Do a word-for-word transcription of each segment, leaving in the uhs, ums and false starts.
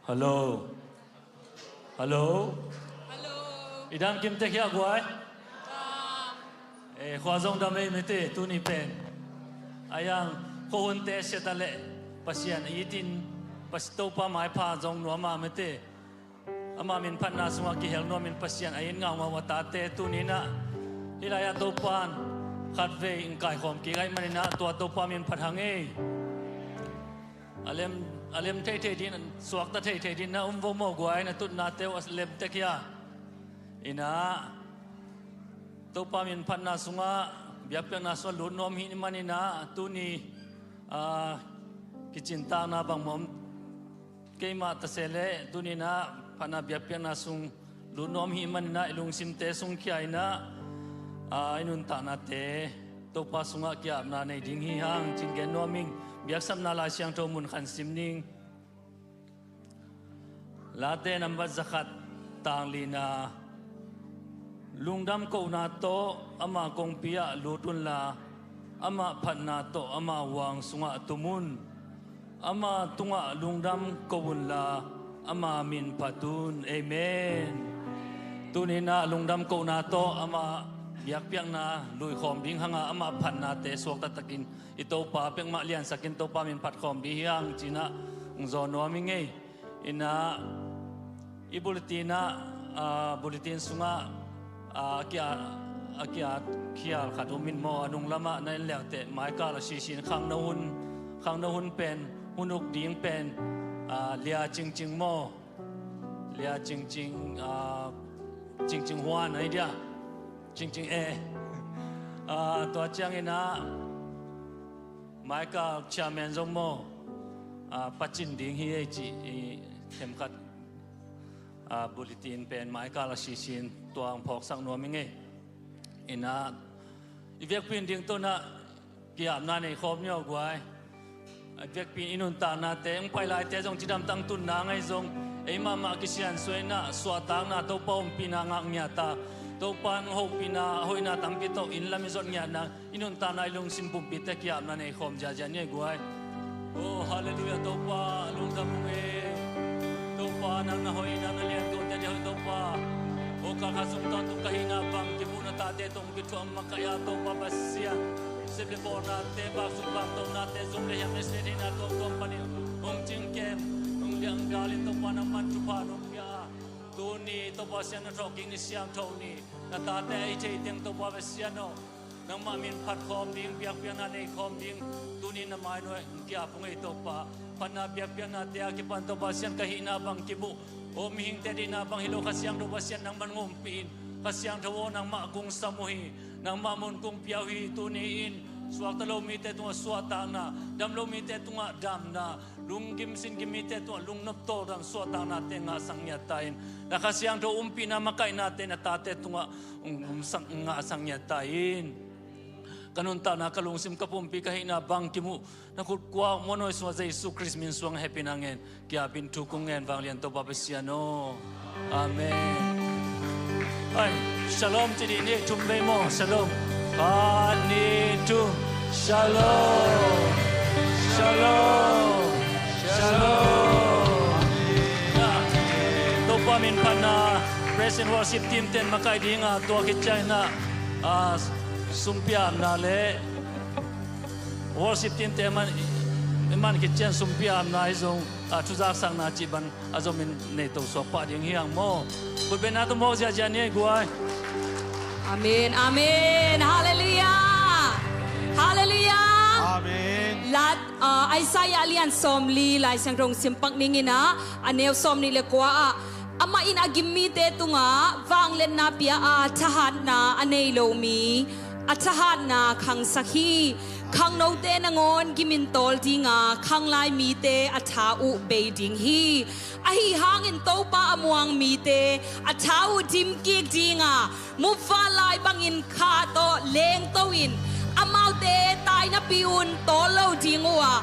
Hallo. Hallo. Hallo. I dam kim tek hia guai? Eh, khua zong dam ei mete, tuni pen. Ayang, khuahunte siata le Pasian a itin, Pasi Topa maipha zong nuama mete. Ama min phatna sungah kihel nuamin Pasian a it ngaungau a tate tuninah. Hih lai-ah Topan khatvei in kaikhawm kik ahih maninah tua Topa min phat hang ei. A lem, a lem theithei din, suakta theithei din na um vo maw guai, na tutnate uh a lem tek hia? Inah, Topa min phatna sungah, biakpiakna sungah lut nuam hih maninah, tuni, ah, kicintakna bangmah om keimah tase le, tuninah, phatna biakpiakna sung lut nuam hih maninah i lungsimte sung khia inah, a, i nuntaknate Topa sungah kiapna nei ding hi hang cin gen nuam ing. Biaksapna Lai Siangtho mun khat sim ning. Late nambat zakhat, tang lina. Lungdam kohna tawh ama kongpi ah lut unla, ama phatna tawh ama huang sungah tum un. Ama tungah lungdam ko unla, ama min phat un. Amen. Tuninah lungdam kohna tawh ama biakpiakna luikhawm ding hanga ama phatnate suakta takin i Topa pekmah liansakin Topa min phatkhawm ding hi hang cinah hong zaw nuam ing ei. Inah, i bulletin ah, ah, bulletin sungah, ah, a kia, a kia khial khat um in maw, a nung lamah na en liangteh maikal a sisin khangno hun, khangno hun pen, hun uk ding pen, ah, lia cingcing maw, lia cingcing, ah, cingcing huan ahi dia, cingcing e. Ah, tua cianginah, maikal chairman zong maw, ah, pacin ding hi ei cih i themkhat, ah, bulletin pen maikal a sisin tuang phawksak nuam ing ei. Inah, i vekpi in ding tunah kiapna nei khawm ni aw guai. I vekpi in i nuntaknate, hong pai laite zong cidamtang tunna ngei zong, ei mahmah kisiansuah inah suahtakna Topa umpihna ngak ngiata, Topa hong hopihna, hoihna tampi tawh inn lam i zot ngiatna, i nuntakna i lungsim pumpite kiapna nei khawm ziahziah ni ei guai. Oh, halleluiah, Topa lungdam ung e. Topa nang na hoih, nang na lian, kote dia hoih Topa. Oh, kalkhat sung tawntung ka hihna bang kimuhna tate tawh kithuah makaih a Topa Pasian, sep le bawlnate vak suk vak tawnate zum le hiam le sine theihna tuamtuam panin hong cingkem, hong liang dalin Topa nangman thupha nong pia a, tuni Topa Pasian na thawhkik ni, siangtho ni, na tate a i theiteng Topa Pasian aw, nangmah min phatkhawm ding, biakpiakna neikhawm ding, tuni na mai nuai hong kiap hong ei Topa. Phatna biakpiaknate a kipan Topa Pasian ka hihna bang kimuh, aw mihingte deihna bang hi lo Kha Siangtho Pasian nangman hong ompih in. Kha Siangtho aw nangmah kung sam uh hi, nangmah mun kung pia uh hi. Tuni in suakta lo mite tungah suahtakna, dam lo mite tungah damna, lunggim singgim mite tungah lungnop tawldam suahtaknate ngahsak ngiat ta in. Na Kha Siangtho umpihna makaihnate na tate tungah um, umsak, ngahsak ngiat ta in. Ka nuntakna, ka lungsim, ka pumpi, ka hihna bang kimuh na khut kuak muanhuai sungah Jesu Khrist min suang hehpihna ngen kiapin thu kong ngen vanglian Topa Pasian aw. Amen. Ai, shalom ci dih ni, thum vei maw, shalom. Khat, nih, thum. Shalom. Shalom. Shalom. Topa min phatna, praise and worship team ten makaih dinga, tua khit ciangin ah, ah, sumpiamna le worship team te man, man khit ciang sumpiamna hi zong, ah, thuzaksakna cih bang a zomin nei to suak pah ding hi hang maw. Khutbetna tawh mawk ziahziah ni ei guai. Amen, amen. Halleluiah. Halleluiah. Amen. Lat, ah, Isaiah lian sawmli Lai Siangtho simpah ning in ah, a neu sawmnih le kua ah, amah in a gim mite tungah vangliatna pia a, thahatna a nei lo mi a thahatna khangsak hi. Khangnote nangawn gim in tawl dinga, khanglai mite a tha uh bei ding hi. Ahi hangin Topa a muang mite a tha uh dim kik dinga, muvanlai bangin kha tawh lengto in, amaute tai napi un tawl lo ding uh a,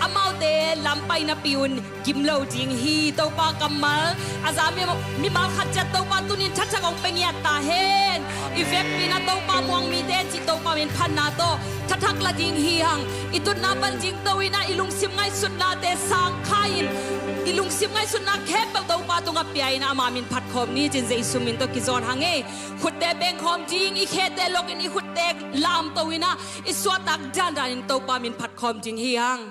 amaute lampai napi un gim lo ding hi. Topa kammal a za mi, mimal khat ciat Topa tunin thathak hong pia ngiat ta hen. I vekpi in ah Topa muang mite cih Topa min phatna tawh thathak la ding hi hang. I tutna pan dingto in ah i lungsim ngaihsutnate sang kha in i lungsim ngaihsutna khempeuh Topa tungah pia in ah ama min phat khawm ni ci-in Jesu min tawh kizawn hang e. Khutte beng khawm ding, i khete lokin i khutte lamto in ah i suahtak dandanin Topa min phat khawm ding hi hang.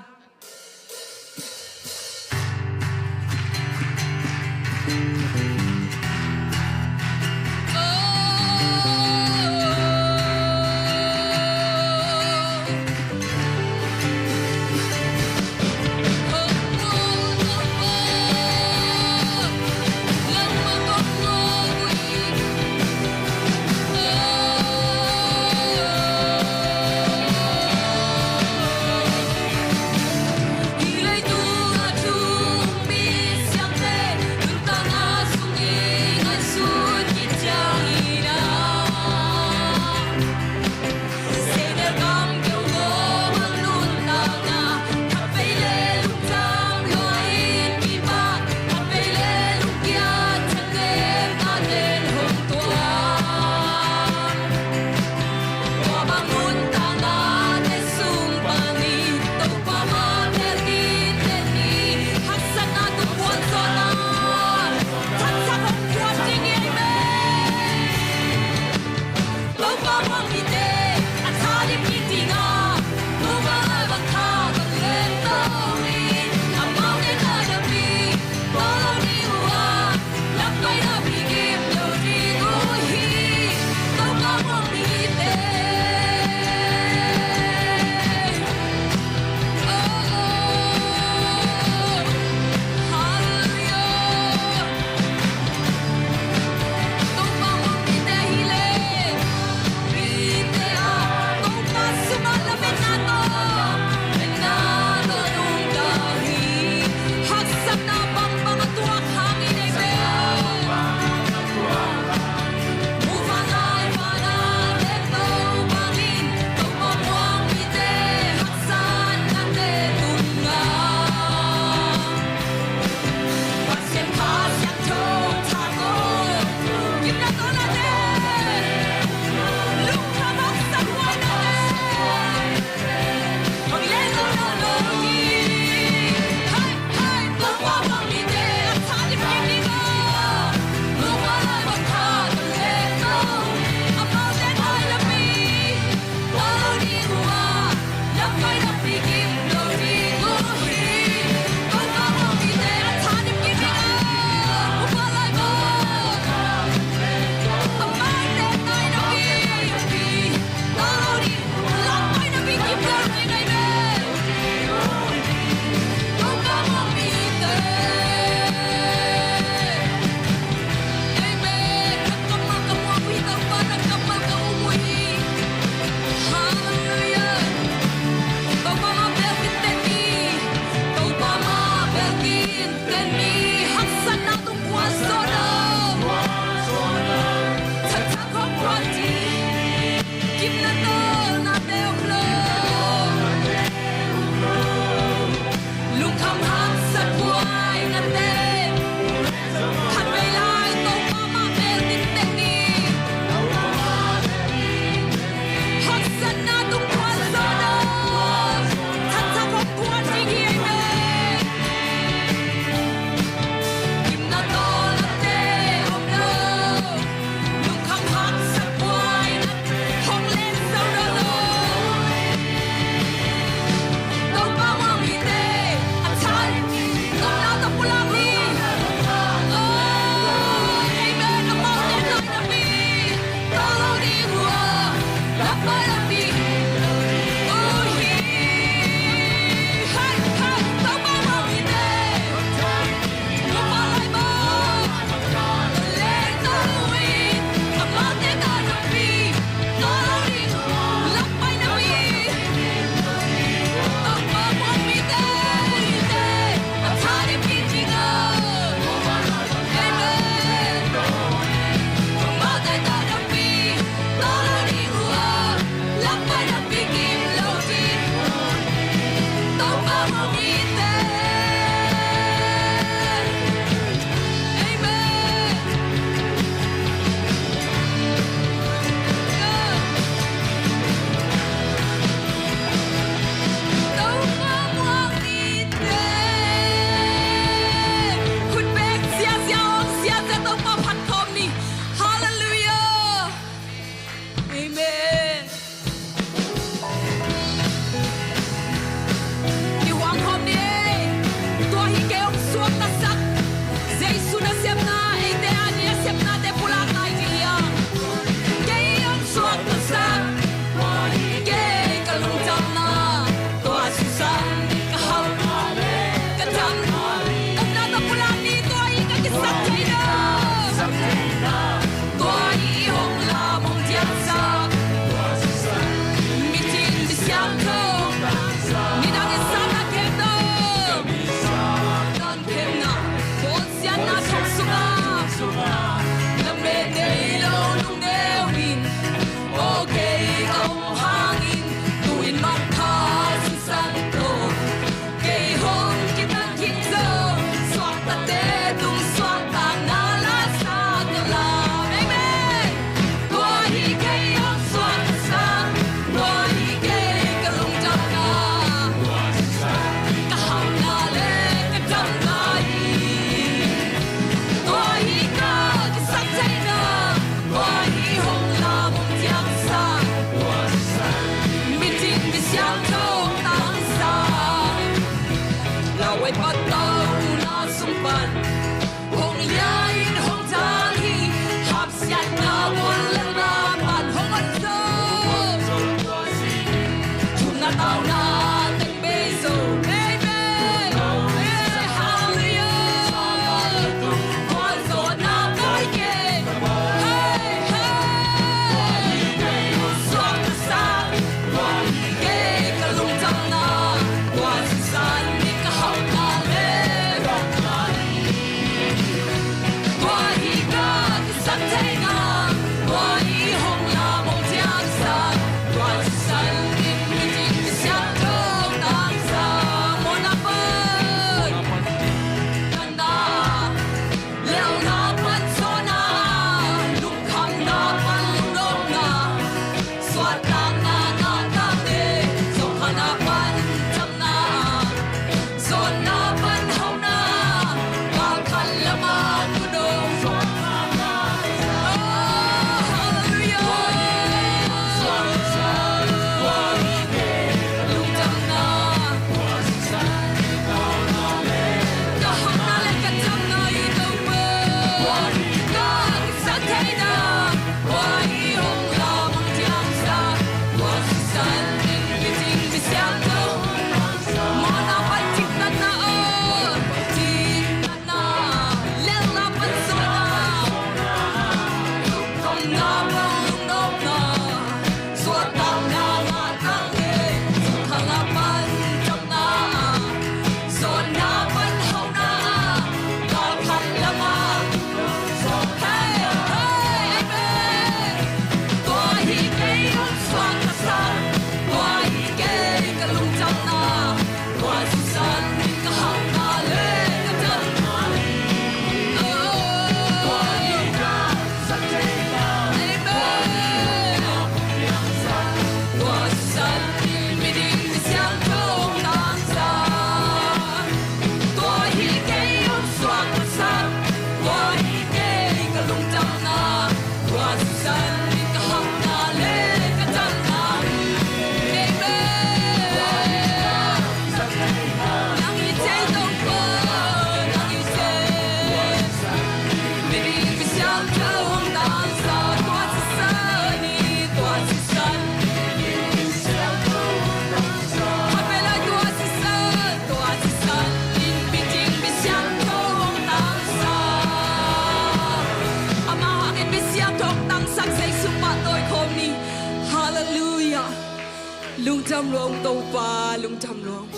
Lungdam lua ung Topa, lungdam lua ung.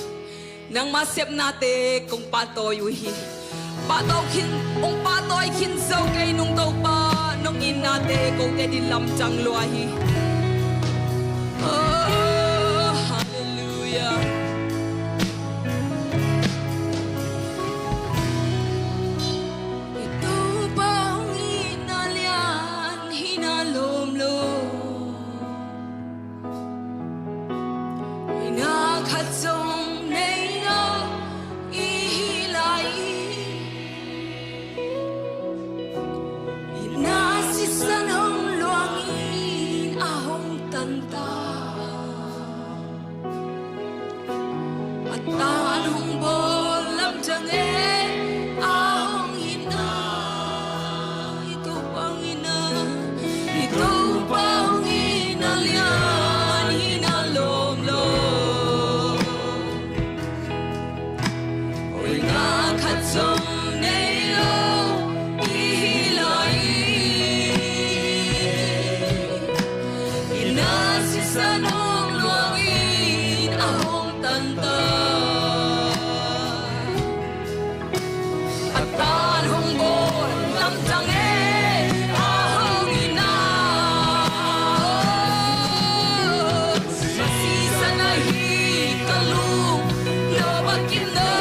Nangma sepnate kong pahtawi uh hi. Pahtawi khin, ung pahtawi khin zo kei nung Topa, nong itnate kote din lamdang lua hi. Oh, halleluiah. I Topa hong itna lian hi na lawm lo. Itna khat zong nei lo i hi lai. Itna sisan hong luangin a hong tanta. A tan hong bawl lamdang e a hong itna. I Topa hong itna, i Topa hong itna lian hi na lawm lo. Hoihna khat zong nei lo i hi lai. Itna sisan hong luangin a hong tanta. A tan hong bawl lamdang e a hong itna. A sisan ahi ka lung, no bakin no.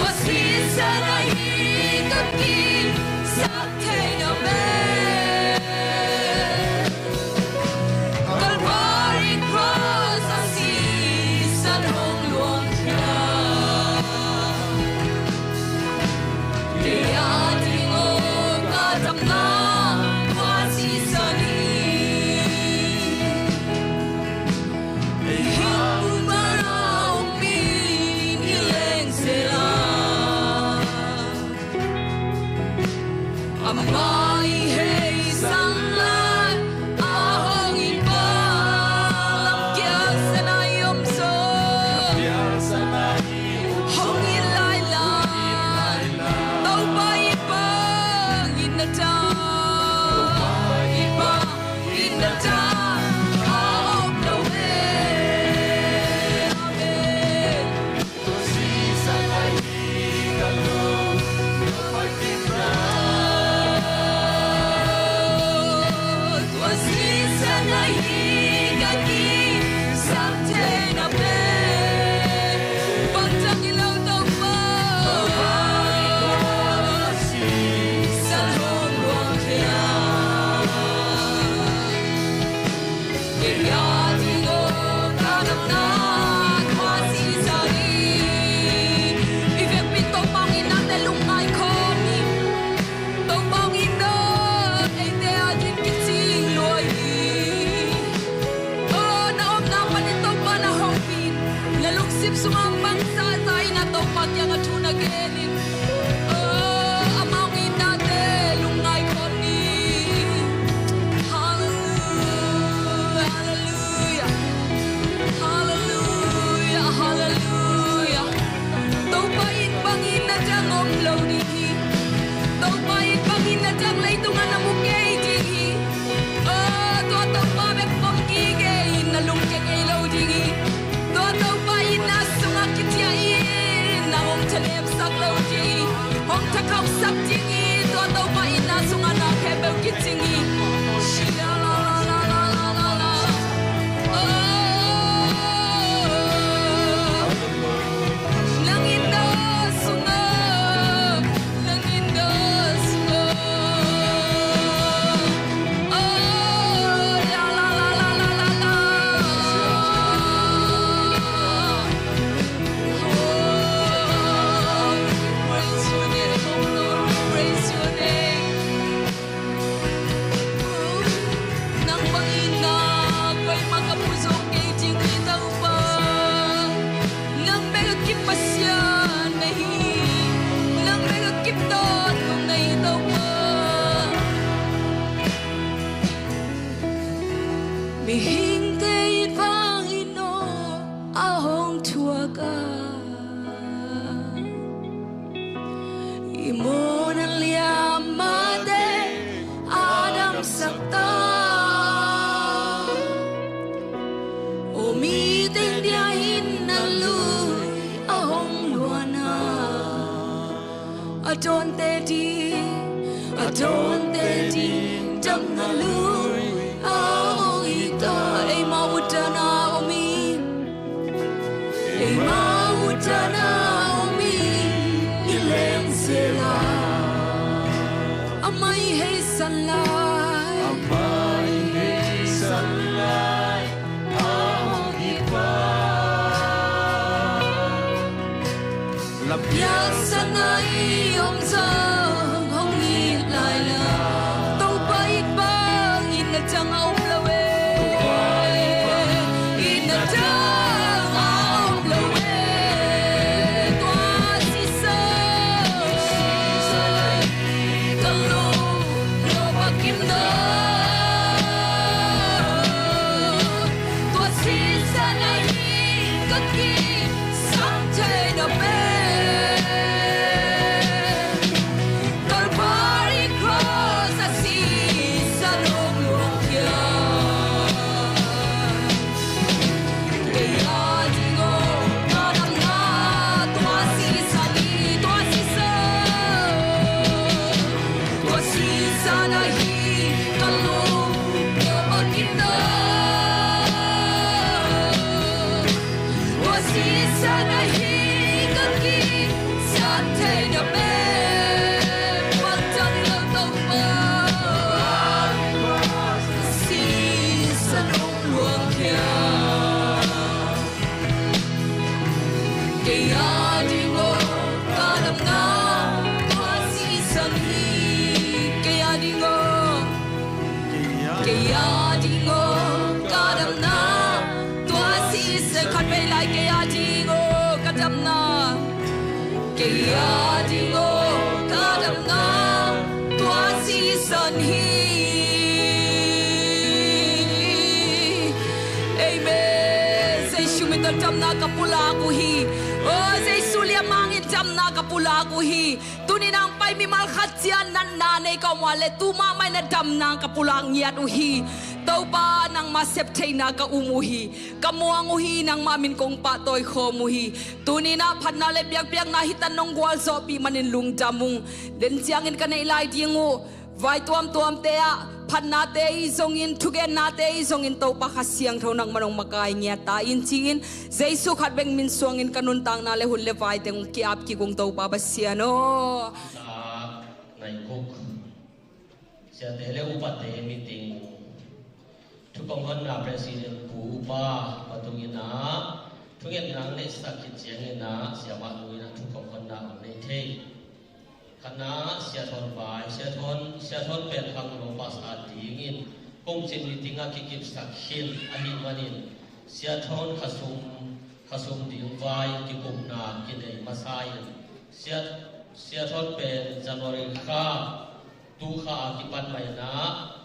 A sisan ahi ka kin, sa theina pen. Calvary cross a sisan hong luang khia. Kei a ding aw ka damna tua sisan hi. Ei hang bumara om min i leng sela. Amah i hei sang lai a hong it pa, lampial sana i om zo. Hong it lai lai. Topa i pa, itna ta. Topa i pa, itna ta. A om lo e. Amen. Kei a ding aw ka damna tua sisan hi. I vekpi Topa hong itnate lungngai khawm hi. Topa hong itna eite a ding kicing lua hi. Aw, na omna panin Topa na hong pi in, na lungsim sungah bangzah zah in a Topa kiangah thu na gen in. Oh, amah hong itnate lungngai khawm ni. Halleluiah, halleluiah. Halleluiah, halleluiah. Topa in bangin na ciang om lo ding hi. Topa in bangin na ciang leitungah na mu kei ding hi. Oh, tua Topa bek pom kik in na lungkia kei lo ding hi. Tua Topa in na sungah kiciah in na hong thanemsak lo ding hi. Hong thakhauhsak ding hi. Tua Topa in na sungah na khempeuh kicing hi. Oh, nang in na sungah. Aw mi teng dia in a lui a hong luan a, a tawnte ding, a tawnte ding damna lui a hong hi ta. Eima uttana aw mi, eima uttana aw mi, i leng sela. Amah i heisan lai, amah i heisan lai a hong hi pa. Lampiang sana i om zong hong it lai la. Topa it bang itna dang a om lo e. Itna dang a om lo e. Tua sisan ka lung lo bangin na. Tua sisan ahi ka kisam theihna pen Calvary cross a sisan hong luang khia. Kei a ding aw ka damna tua sisan hi, tua sisan. Tua sisan ahi ka lung lo bangin na. Tua sisan ahi ka kisam theihna pen bangtan lo Topa. Sisan hong luang khia. Kei a ding aw ka damna tua sisan hi. Kei a ding aw, kei a ding aw ka damna tua sisan. Khatvei lai, kei a ding aw ka damna, kei a ding aw ka damna tua sisan hi. Amen. Jesu min tawh damna ka pulak uh hi. O Jesu liamang in damna ka pulak uh hi. Tuni nang pai mimal khat ciang natna nei ka om uh a leh tu mahmah in a damna ka pulak ngiat uh hi. Topa nangma sep theihna ka um uh hi. Ka muang uh hi, nangma min kong pahtawi khawm uh hi. Tuni na phatna le biakpiakna hitan nong gualzawhpih manin lungdam ung. Den ciangin ka neih lai ding uh vai tuamtuamte ah phatnate i zongin, thugennate i zongin Topa Kha Siangtho nangman hong makai ngiat ta in ci-in Jesu khat bek min suangin ka nuntakna le hun le vai teng hong ki-ap kik ung Topa Pasian aw. Naikuk siate le upate meeting thu kong honna President Pu Upa patung in ah thungetna ang neihsak khit ciangin ah siamah nu in ah thu kong honna ang nei thei. Khatna Sia Thawn vai, Sia Thawn, Sia Thawn pen Khangno pastor dingin kong cin meeting ah kikipsak khin ahih manin Sia Thawn khasum, khasum ding vai kikupna kinei masa in Sia, Sia Thawn pen January kha, tu kha a kipan mah in ah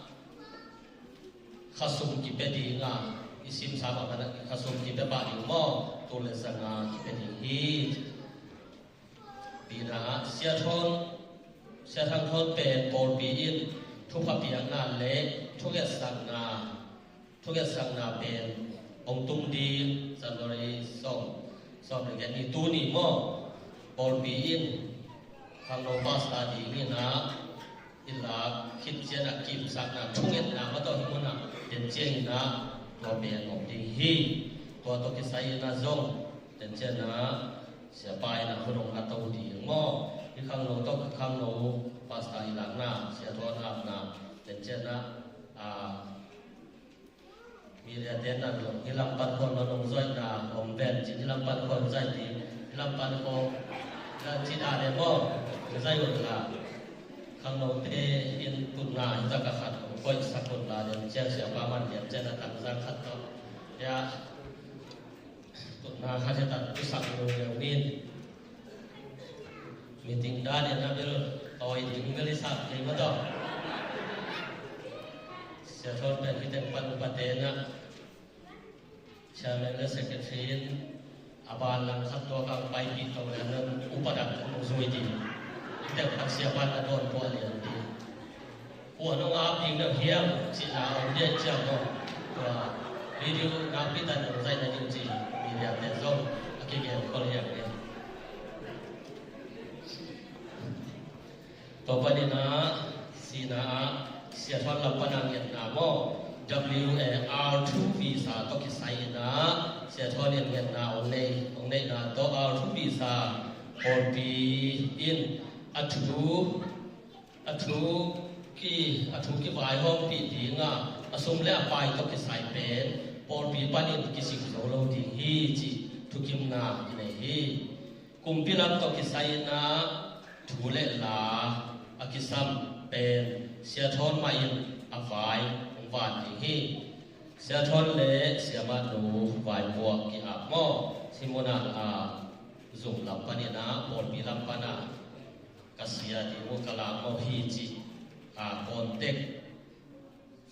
khasum kipia ding a, i simsa mah bangin khasum kipia pah ding maw, tul le zanga kipia ding hi. Pi in ah Sia Thawn, Sia Thang Thawn pen pawlpi in thupha piakna le thungetsakna, thungetsakna pen hong tung ding January sawm, sawm le giat ni, tuni maw, pawlpi in Khangno pastor dingin ah i lak khit ciang a kipsakna thungetna mah tawh hi mun ah den ciangin ah tua pen om ding hi. Tua tawh kisai in ah zong den ciangin ah siapa in ah hun hong a to ding maw, i Khangno tawh Khangno pastor i lakna, Sia Thawn apna den ciangin ah, a, mi liate nan lo, hi lam pan khawng lo nong zoihna om ven cin, hi lam pan khawng zai ding, hi lam pan khawng zai cin a le maw, zai un la. Khangnote in tutna hi zak a khat hong koihsak un la, den ciang siapa man den ciang a tangzang khat tawh. Ya, tutna khat hi tak tu sak lo leu nin. Meeting dan in a bel tawi ding bel i sak kei mah tawh. Sia Thawn pen hi teng pan upate in ah chairman le secretary in a ban lang khat tua kang paipih to le nan upa dak khat hong zui ding. Hi teng pan siapa in a dawn pua lian ding. Kua nong ap ding deuh hiam cihna om dia ciang maw. Tua Video nakpi tak nong zaihna ding ci, media te zong a kigen khol hiam ni. Tua panin ah, sihna ah, Sia Thawn lam pan a ngetna maw, W A R two visa tawh kisai in ah, Sia Thawn in ngetna hong nei, hong neihna tawh R two visa pawlpi in a thu, a thu ki, a thu kivaihawmpih ding a, a sum le a pai tawh kisai pen pawlpi panin kisik zo lo ding hi cih thukimna i nei hi. Kumpi lam tawh kisai in ah thu le la a kisam pen Sia Thawn mah in a vai hong van ding hi. Sia Thawn le Sia Manu vaipuak ki-ap maw, Sia Manu a zum lam panin ah, pawlpi lam pan ah ka sia ding uh ka lak maw hi cih a contact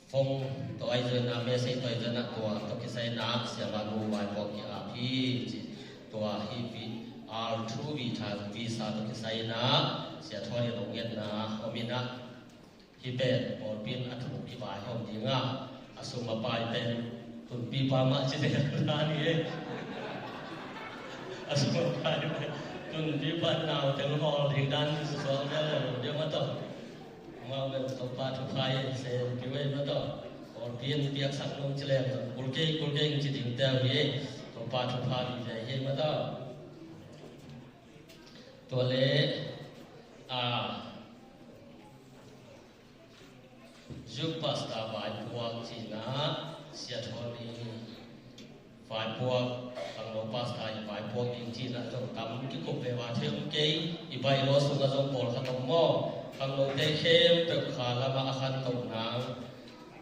phone tawh ahi zongin ah, message tawh ahi zongin ah, tua tawh kisai in ah Sia Manu vaipuak ki-ap hi ci. Tua hi vi R two visa, visa tawh kisai in ah Sia Thawn in hong ngetna om in ah, hih pen pawlpi in a thu kivaihawm ding a, a sum a pai pen tunpipa mah ci lel dan hi. A sum a pai pen tunpipa in nau teng hawl ding dan hi. Susuak mel lo deuh mah tawh. Amau bel Topa thupha hi, sem pih uh ei mah tawh. Pawlpi in piaksak nung ci leng tawh, kul kei, kul kei ci ding teu hi. Topa thupha vive hi mah tawh. Tua le, a, youth pastor vaipuak cihna, Sia Thawn in vaipuak, khangno pastor in vaipuak ding cihna zong tam kikup ve, va thei om kei. I bylaw sungah zong pawlkhat om maw, khangnote khempeuh kha lamah a khantoh nang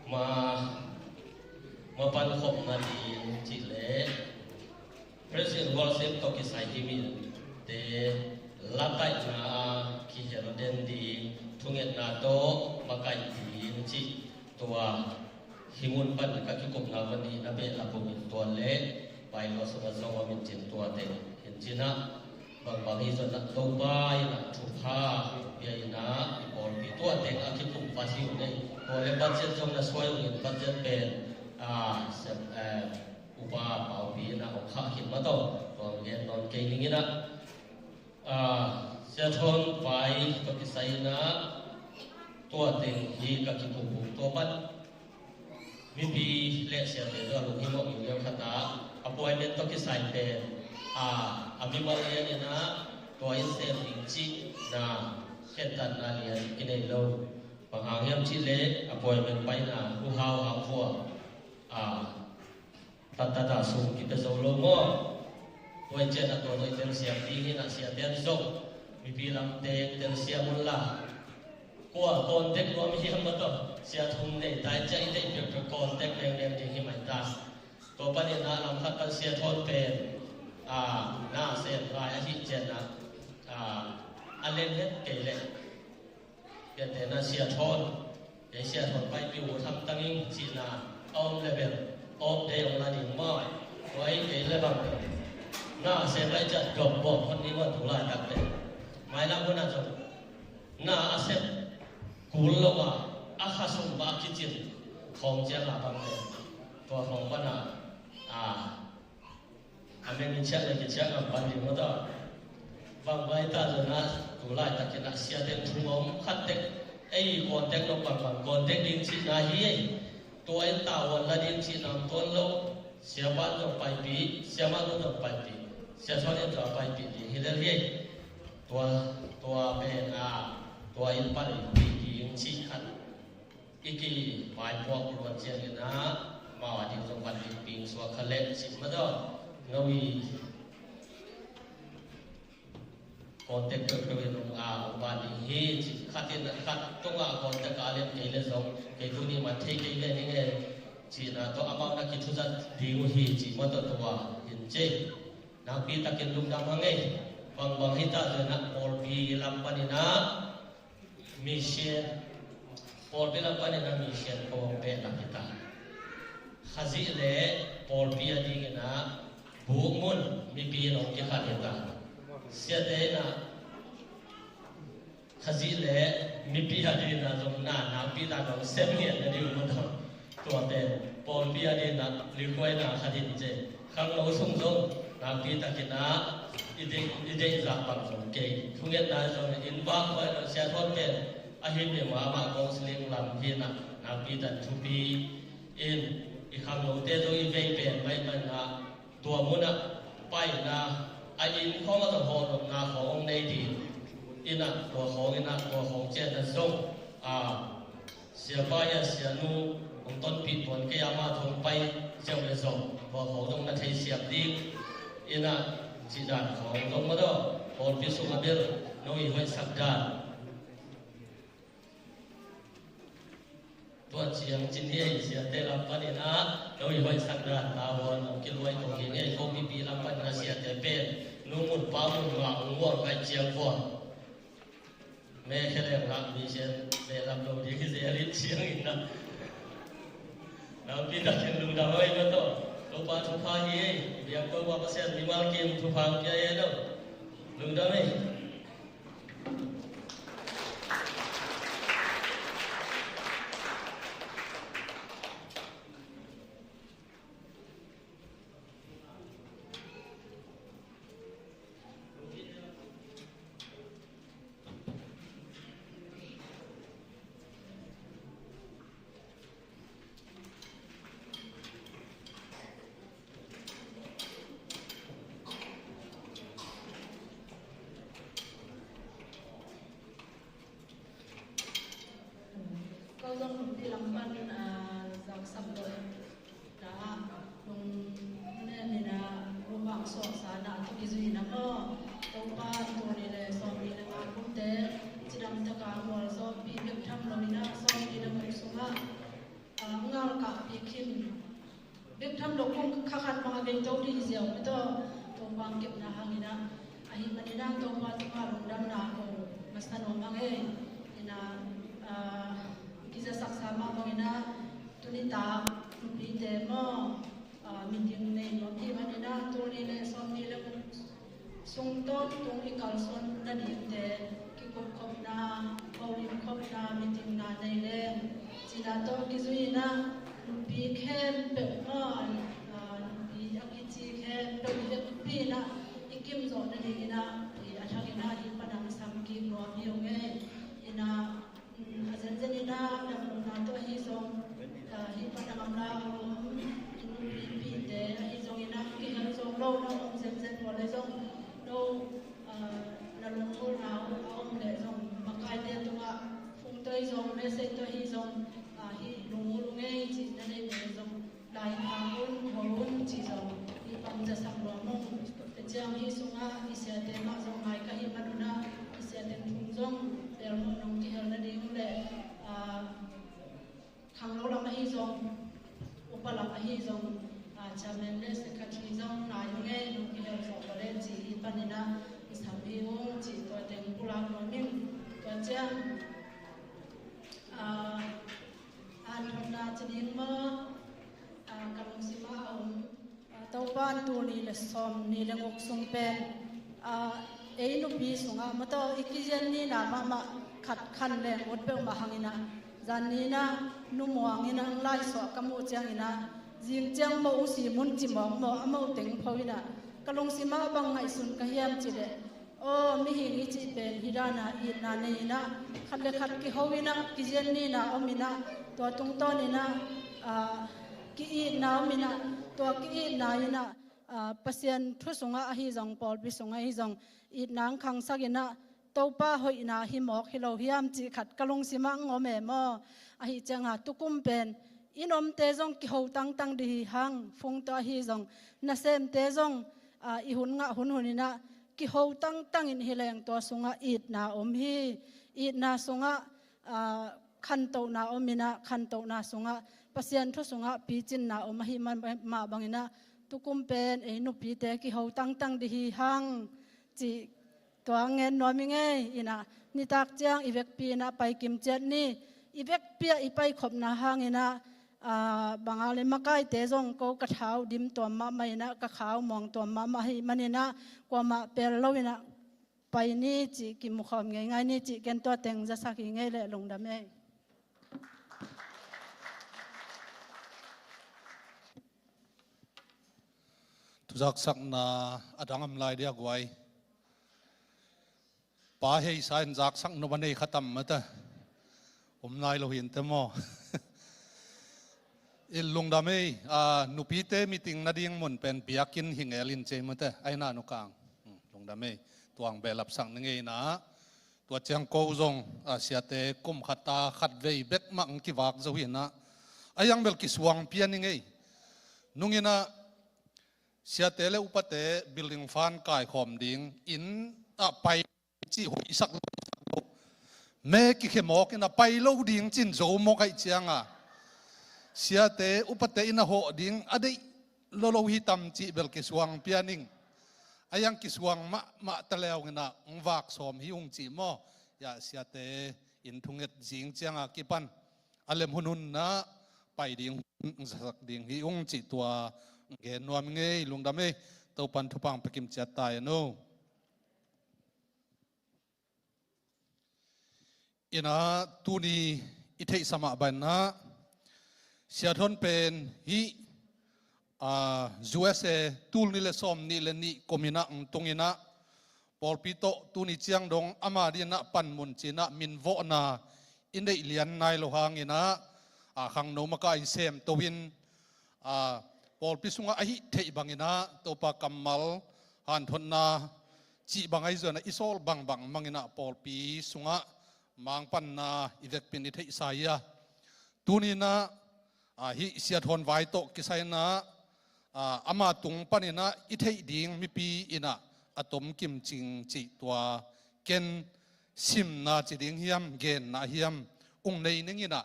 ma, ma pankhopna ding cih leh Praise and worship tawh kisai himte lataihna a kihel den ding, thungetna tawh makaih ding cih tua hih mun pan ka kikupna va nihna behlap uh in, tua le bylaw sungah zong om in cin, tua teng hi in cin ah, bangbang hi zong ah Topa in ah thupha pia in ah, i pawlpi tua teng a kikup va hi uh nei. Tua le budget zong na suai uh in, budget pen, a, sem, eh, upa paupi in ah hong khah khin mah tawh, tua hong gen nawn kei ning in ah, a, Sia Thawn vai tawh kisai in ah, tua teng hi ka kikup uh. Tua pan mipi le siate tawh a lunghimawh gingin khat ah, appointment tawh kisai pen, a, a mimal lian in ah tua in sem ding cihna, khentatna lian kinei lo. Bang hang hiam cih leh appointment paina uh hau hau vua, a, taktak a sum kipia zo lo maw? Tua i ciangin ah tua tua i telsiam ding hi in ah, siate in zong mipi lamte telsiam un la. Kua contact nuam hiam mah tawh, sia thum nei ta i ciang, i deih peuhpeuh contact lengmang ding hi mai ta. Tua panin ah lam khat pan Sia Thawn pen, a, na sem lai ahih ciangin ah, a, a leng het kei leh, piante na Sia Thawn, kei Sia Thawn paipih uh hamtang ing cihna a om leh bel, off day hong la ding maw. Tua hi kei leh bang, na sem lai ciang dropbox hon ding maw, tu laitak pen. Mailam hun ah zong na a sep kul lo a, a kha sung bang kicin khawng ciang a bang pen, tua khawng pan a, a, a meng in ciah le kiciah ngam pan ding maw tawh. Bang bai ta zong ah, tu laitakin ah siate thu ngawm khat tek, ei contact lo bangbang contact ding cihna hi ei. Tua in tavuan la ding cihna om tuan lo. Sia Van zong paipih, Sia Manu zong paipih, Sia Thawn in zong paipih ding hi lel hi ei. Tua, tua pen a, tua in paipih ding cih khat i kivaipuak luat ciangin ah, amau a ding zong van ding ping suak kha leh cih mah tawh, no i contact peuhpeuh in hong, a, hong ban ding hi cih, khat in khat tungah contact a lem kei leh zong, kei tuni man thei kei ve ning e cihna tawh amau na kithuzat ding uh hi cih mah tawh tua in ci. Nakpi takin lungdam hang ei. Bangbang hi ta zong ah, pawlpi lam panin ah mission, pawlpi lam panin ah mission kong behlap hi ta. Khazih le pawlpi a dingin ah buk mun mipi in hong kikhat hi ta. Siate in ah Khazih le mipi a dingin ah zong na nakpi takin hong sem ngiat na ding uh maw tawh. Tua pen pawlpi a dinah likhuaina khat in ci. Khangno sung zong nakpi takin ah i deih, i deih zah bang zong kei. Thungetna zong in vak huai lo siathuat pen a him i mahmah counseling lam hinah nakpi tak thupi in i khangnote zong i vei pen maimai inah tua munah paina a inn khawng a zong hawlawmna khawng hong nei ding inah tua khawng inah tua khawng ciatna zong a Siapa ia sianu hong tonpih tuan kei a mah thong pai siau le zong tua khawng zong na thei siap ding inah cih dan khawng zong mah daw pawlpi sung a bel no i hoihsak dan. Tua ciang cin hi ei siate lam panin ah no i hoihsak dan ta huan hong kiluai tong hi ei ko pipi lam panin ah siate pen nu mun pa mun nga hong hual kai ciang huan. Me khe leng lak mi sian me lam lo ding hi zel in ciang in ah. Lampi tak in lungdam hoi mah tawh. Topa thupha hi ei. Biak Topa Pasian mimal kim thupha hong pia ei no. Lungdam ei. Ko zong lungpi lam pan, ah, zaksak lo. Ta, lung nem in ah, lungvang suaksa na tu kizui na maw. Topa tul nih le sawmnih le nga kumte cidam taka mual sawmpi bek tham lo in ah, sawmnih le guk sungah, ah, ngal kah pi khin. Bek tham lo kong kha khat bang a vei to ding hi ziau mah tawh Topa kepna hangin ah, ahih manin ah Topa tungah lungdamna ko masa nuam hang ei. In ah, ah, kizasaksa mah bangin ah tuni tak nupite maw, ah, meeting nei nuam hih manin ah tul nih le sawmnih le guk sung tawntung i kalsuan nadingte kikupkhopna, holimkhopna, meeting na nei leng cina tawh kizui in ah nupi khempeuh maw, ah, nupi a kici khempeuh i vekpi in ah i kim zawh nadingin ah i a thak in ah hih pan ah sam kik nuam hi ung ei. In ah a zenzen in ah damlohna tawh ahi zong, ah, hih pan a ngamla a om i nupipite ahi zongin ah kihel zawk lohna om zenzen uh a le zong no, ah, na lunggulhna uh a om leh zong makaite tungah phone tawh ahi zong message tawh ahi zong, ah, hih lunggulh ung ei cih na neih uh a le zong Lai khang un, ho un, ci zong i pang zasak nuam ung. Tua ciang hih sungah i siate mah zong ngai ka hih manun ah i siate thum zong pelmawh nong kihel nading uh leh, ah, khangno lam ahi zong, upa lam ahi zong, ah, chairman le secretary zong nai ung ei nong kihel zawh uh a le ci i panin ah i sam hi ung ci tua teng pulak nuam ing. Tua ciang, ah, An thotna ci ding maw, ah, ka lungsim ah a om, ah, Topa in tul nih le sawmnih le guk sung pen, ah, ei nupi sungah mah tawh i kizian nihna mahmah khat khan leng ut peuhmah hangin ah, zan ni in ah nu Muang in ah hong laisuah ka muh ciangin ah, zing ciang moh hong si mun ci mawk maw, a moh teng pho in ah, ka lungsim ah bang ngaihsun ka hiam cih leh, Aw, mihing i cih pen hih dan a itna nei in ah, khat le khat kiho in ah, kizian nihna om in ah, tua tungtawn in ah, ah, ki-itna om in ah, tua ki-itna in ah, ah, Pasian thu sungah ahi zong, pawlpi sungah ahi zong, itna hong khangsak in ah, Topa hoihna hi mawk hi lo hiam cih khat ka lungsim ah hong om e maw. Ahi ciangin ah tukum pen i nomte zong kiho tangtang ding hi hang, phone tawh ahi zong, nasemte zong, ah, i hun ngah hunhun in ah, kiho tangtang in hi leng tua sungah itna om hi. Itna sungah, ah, khantohna om in ah, khantohna sungah Pasian thu sungah picinna om ahi mah bangin ah, tukum pen ei nupite kiho tangtang ding hi hang cih tua ngen nuam ing ei. In ah nitak ciang i vekpi in ah pai kim ciat ni. I vekpi ah i paikhopna hangin ah, ah, bang a le makaite zong ko ka thau dim tuam mahmah in ah, ka khau muang tuam mahmah ahih manin ah, kuamah pel lo in ah pai ni cih, kimukhawm ngeingai ni cih, ken tua teng zasak hi ing ei leh, lungdam ei. Zaksakna a dang om lai dia guai. Pa heisa in zaksak nop a nei kha tam mate. Om nai lo hi inteh maw? I lungdam ei, a, nupite meeting nading mun pen biakinn hi ngel in cei mate. Ai na nu kang. Hmm, lungdam ei. Tuang behlap sak na ngei na. Tua ciang ko zong, a, siate kum khat a khat vei bek mah ang kivak zo hi na. A yang bel kisuang pian i ngei. Nung in a siate le upate building fund kaikhawm ding inn ah pai cih hoihsak lo, me kikhemawk in a pai lo ding cin zo mawk aih cianga siate upate in a hawh ding a deih lolo hi tam cih bel kisuang pian ing. A yang kisuang mahmah ta leungin a hong vak sawm hi ung cih maw? Ya siate in thunget zing cianga kipan a lem hunhun na pai ding hun zasak ding hi ung cih tua gen nuam i ngei. Lungdam ei. Topan thupha pekim ciat ta e no. Ina tuni i theihsa mah banna siathon pen hi, a, U S A tul nih le sawm nih le nih kum ina ang tung ina pawlpi tawh tuni ciang dong ama dina panmun cina minvawhna i neih lian nai lo hangina, a, khangno maka i sem to in, a, pawlpi sungah a hih theih bangina Topa kammal hanthotna cih bang ahi zuana i sawl bangbang mangina pawlpi sungah mangpanna i vekpin i theihsa ia. Tunina, a, hih siathon vai tawh kisaina, a, ama tung panina i theih ding mipi ina a tom kim cing cih tua ken simna ci ding hiam, genna hiam ung nei ningina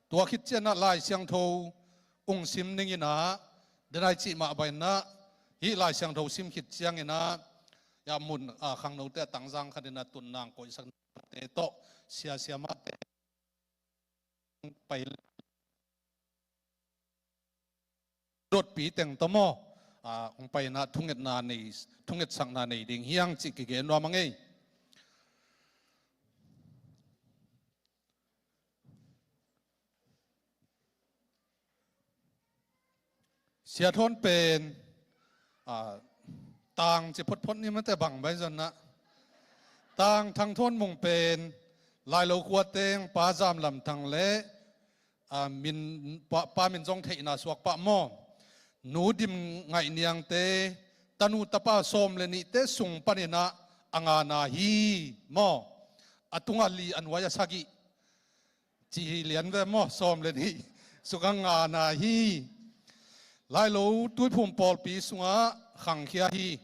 tua khit ciana Lai Siangtho ung sim ningina denai cih mah baina hih Lai Siangtho sim khit ciangina ya mun, a, khangnote a tangzang khatina tunnang koihsakte tawh siasia mahte pai dotpi teng tawh maw, a, hong paina thungetna nei, thungetsakna nei ding hiang cih kigen nuam a ngei. Siathon pen, a, tang ci photphot ni mate bang bai zonna tang Thang Thawn Mung pen Lailo khua teng Pa Zam Lam Thang le, a, min pa, pa min zong theihna suak pah maw? Nu Dim Ngaih Niangte tanu tapa sawm le nihte sung panina a ngana hi maw? A tunga li a nuai a sagih ci hi lian ve maw? Sawm le nih suk a ngana hi. Lailo Tuiphum pawlpi sungah khangkhia hi.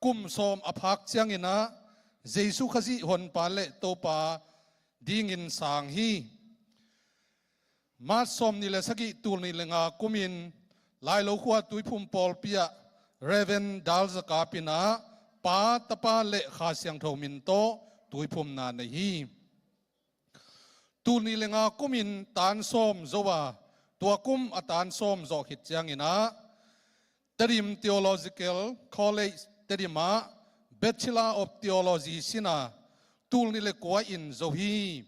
Kum sawm a phak ciangina Jesu Khazih honpa le Topa dingin sang hi. March sawm nih le sagih tul nih le nga kumin Lailo khua Tuiphum pawlpi ah Reverend Dal Za Kap ina Pa, Tapa le Kha Siangtho min tawh tuiphumna nei hi. Tul nih le nga kumin tan sawm zo a, tua kum a tan sawm zawh khit ciangina Tedim Theological College Tedim ah Bachelor of Theology sina tul nih le kua in zo hi.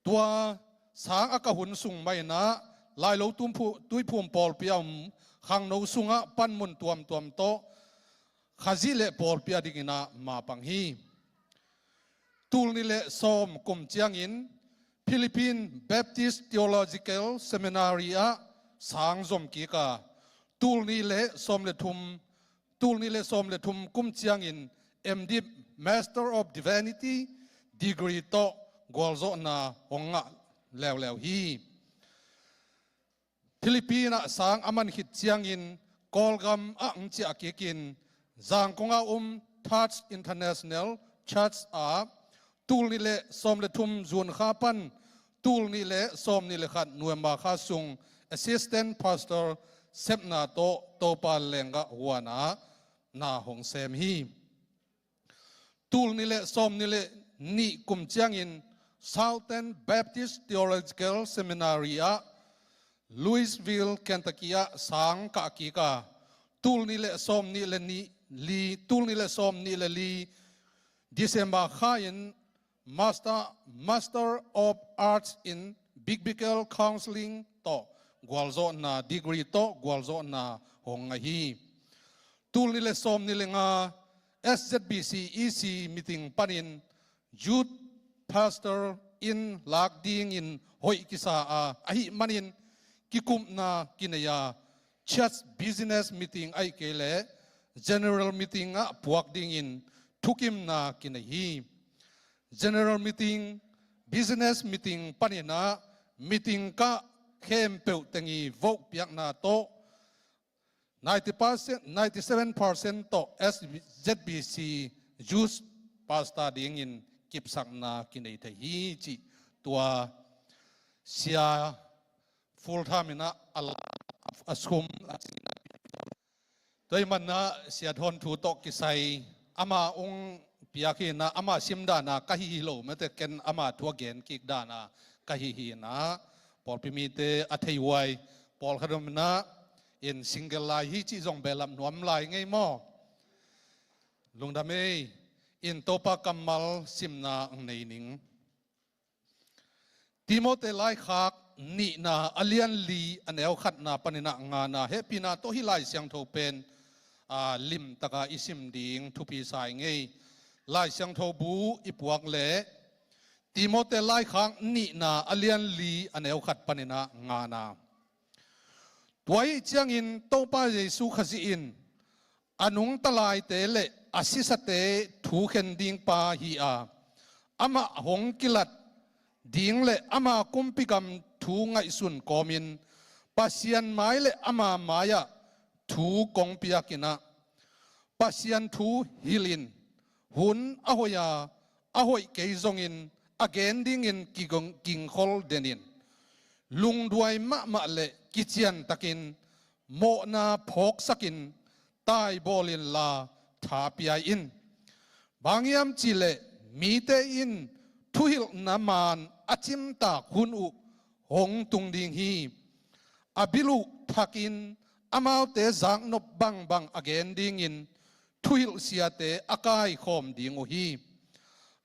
Tua sang a kah hun sung maina Lailo Tuiphum pawlpi a om khangno sungah panmun tuamtuam tawh Khazih le pawlpi a dingina mapang hi. Tul nih le sawm kum ciangin Philippine Baptist Theological Seminary ah sang zom kik a, tul nih le sawm le thum, tul nih le sawm le thum kum ciangin M.Div, Master of Divinity degree tawh gualzawhna hong ngah leuleu hi. Philippine ah sang a man khit ciangin Kawlgam ah ang ciah kikin Zangkong a um Touch International Church ah tul nih le sawm le thum June kha pan tul nih le sawm nih le khat November kha sung Assistant Pastor sepna tawh Topa lenggah huana na hong sem hi. Tul nih le sawm nih le nih kum ciangin Southern Baptist Theological Seminary ah Louisville, Kentucky ah sang kah kik a, tul nih le sawm nih le nih li, tul nih le sawm nih le li December kha in Master, Master of Arts in Biblical Counseling tawh gualzawhna degree tawh gualzawhna hong ngah hi. Tul nih le sawm nih le nga S Z B C E C meeting panin youth pastor in lak dingin hoih kisa a, ahih manin kikupna kinei a, church business meeting ahih kei leh general meeting ah puak dingin thukimna kinei hi. General meeting, business meeting panin ah meeting kah khempeuh teng i vote piakna tawh ninety percent, ninety seven percent tawh S Z B C youth pastor dingin kipsakna kinei thei hi cih tua sia full time in ah a la, a sum a, tua ahih manin ah Sia Thawn thu tawh kisai ama ung piak hi in ah, ama simdan a ka hi hi lo mate, ken ama thu a gen kik dan a ka hi hi in ah, pawlpi mite a thei huai pawlkhat om in ah, in single lai hi cih zong behlap nuam lai ngei maw? Lungdam ei. In Topa kammal simna ang nei ning. Timote laikhak nihna a lian li a neu khatna panin ah ngana, hehpihna tawh hih Lai Siangtho pen, aa, limtaka i sim ding thupi sa i ngei. Lai Siangtho bu i puak leh Timote laikhak nihna a lian li a neu khat panin ah ngana. Tua ahih ciangin Topa Jesu Khazih in a nungta laite le a sisate thu khen ding pa hi a, amah hong kilat ding le ama kumpi gam thu ngaihsun kawmin Pasian mai le ama mai-ah thu kong piak in ah, Pasian thu hilhin hun a hoih a, a hoih kei zongin a gen dingin kigong, gingkhol den in, lungduai mahmah le kiciantakin mawhna phawksakin taibawl inla tha pia in. Bang hiam cihleh mite in thuhilhna maan a cimtak hun uh hong tung ding hi. A bil uh thakin amaute zaknop bangbang a gen dingin thuhilh siate a kaikhawm ding uh hi.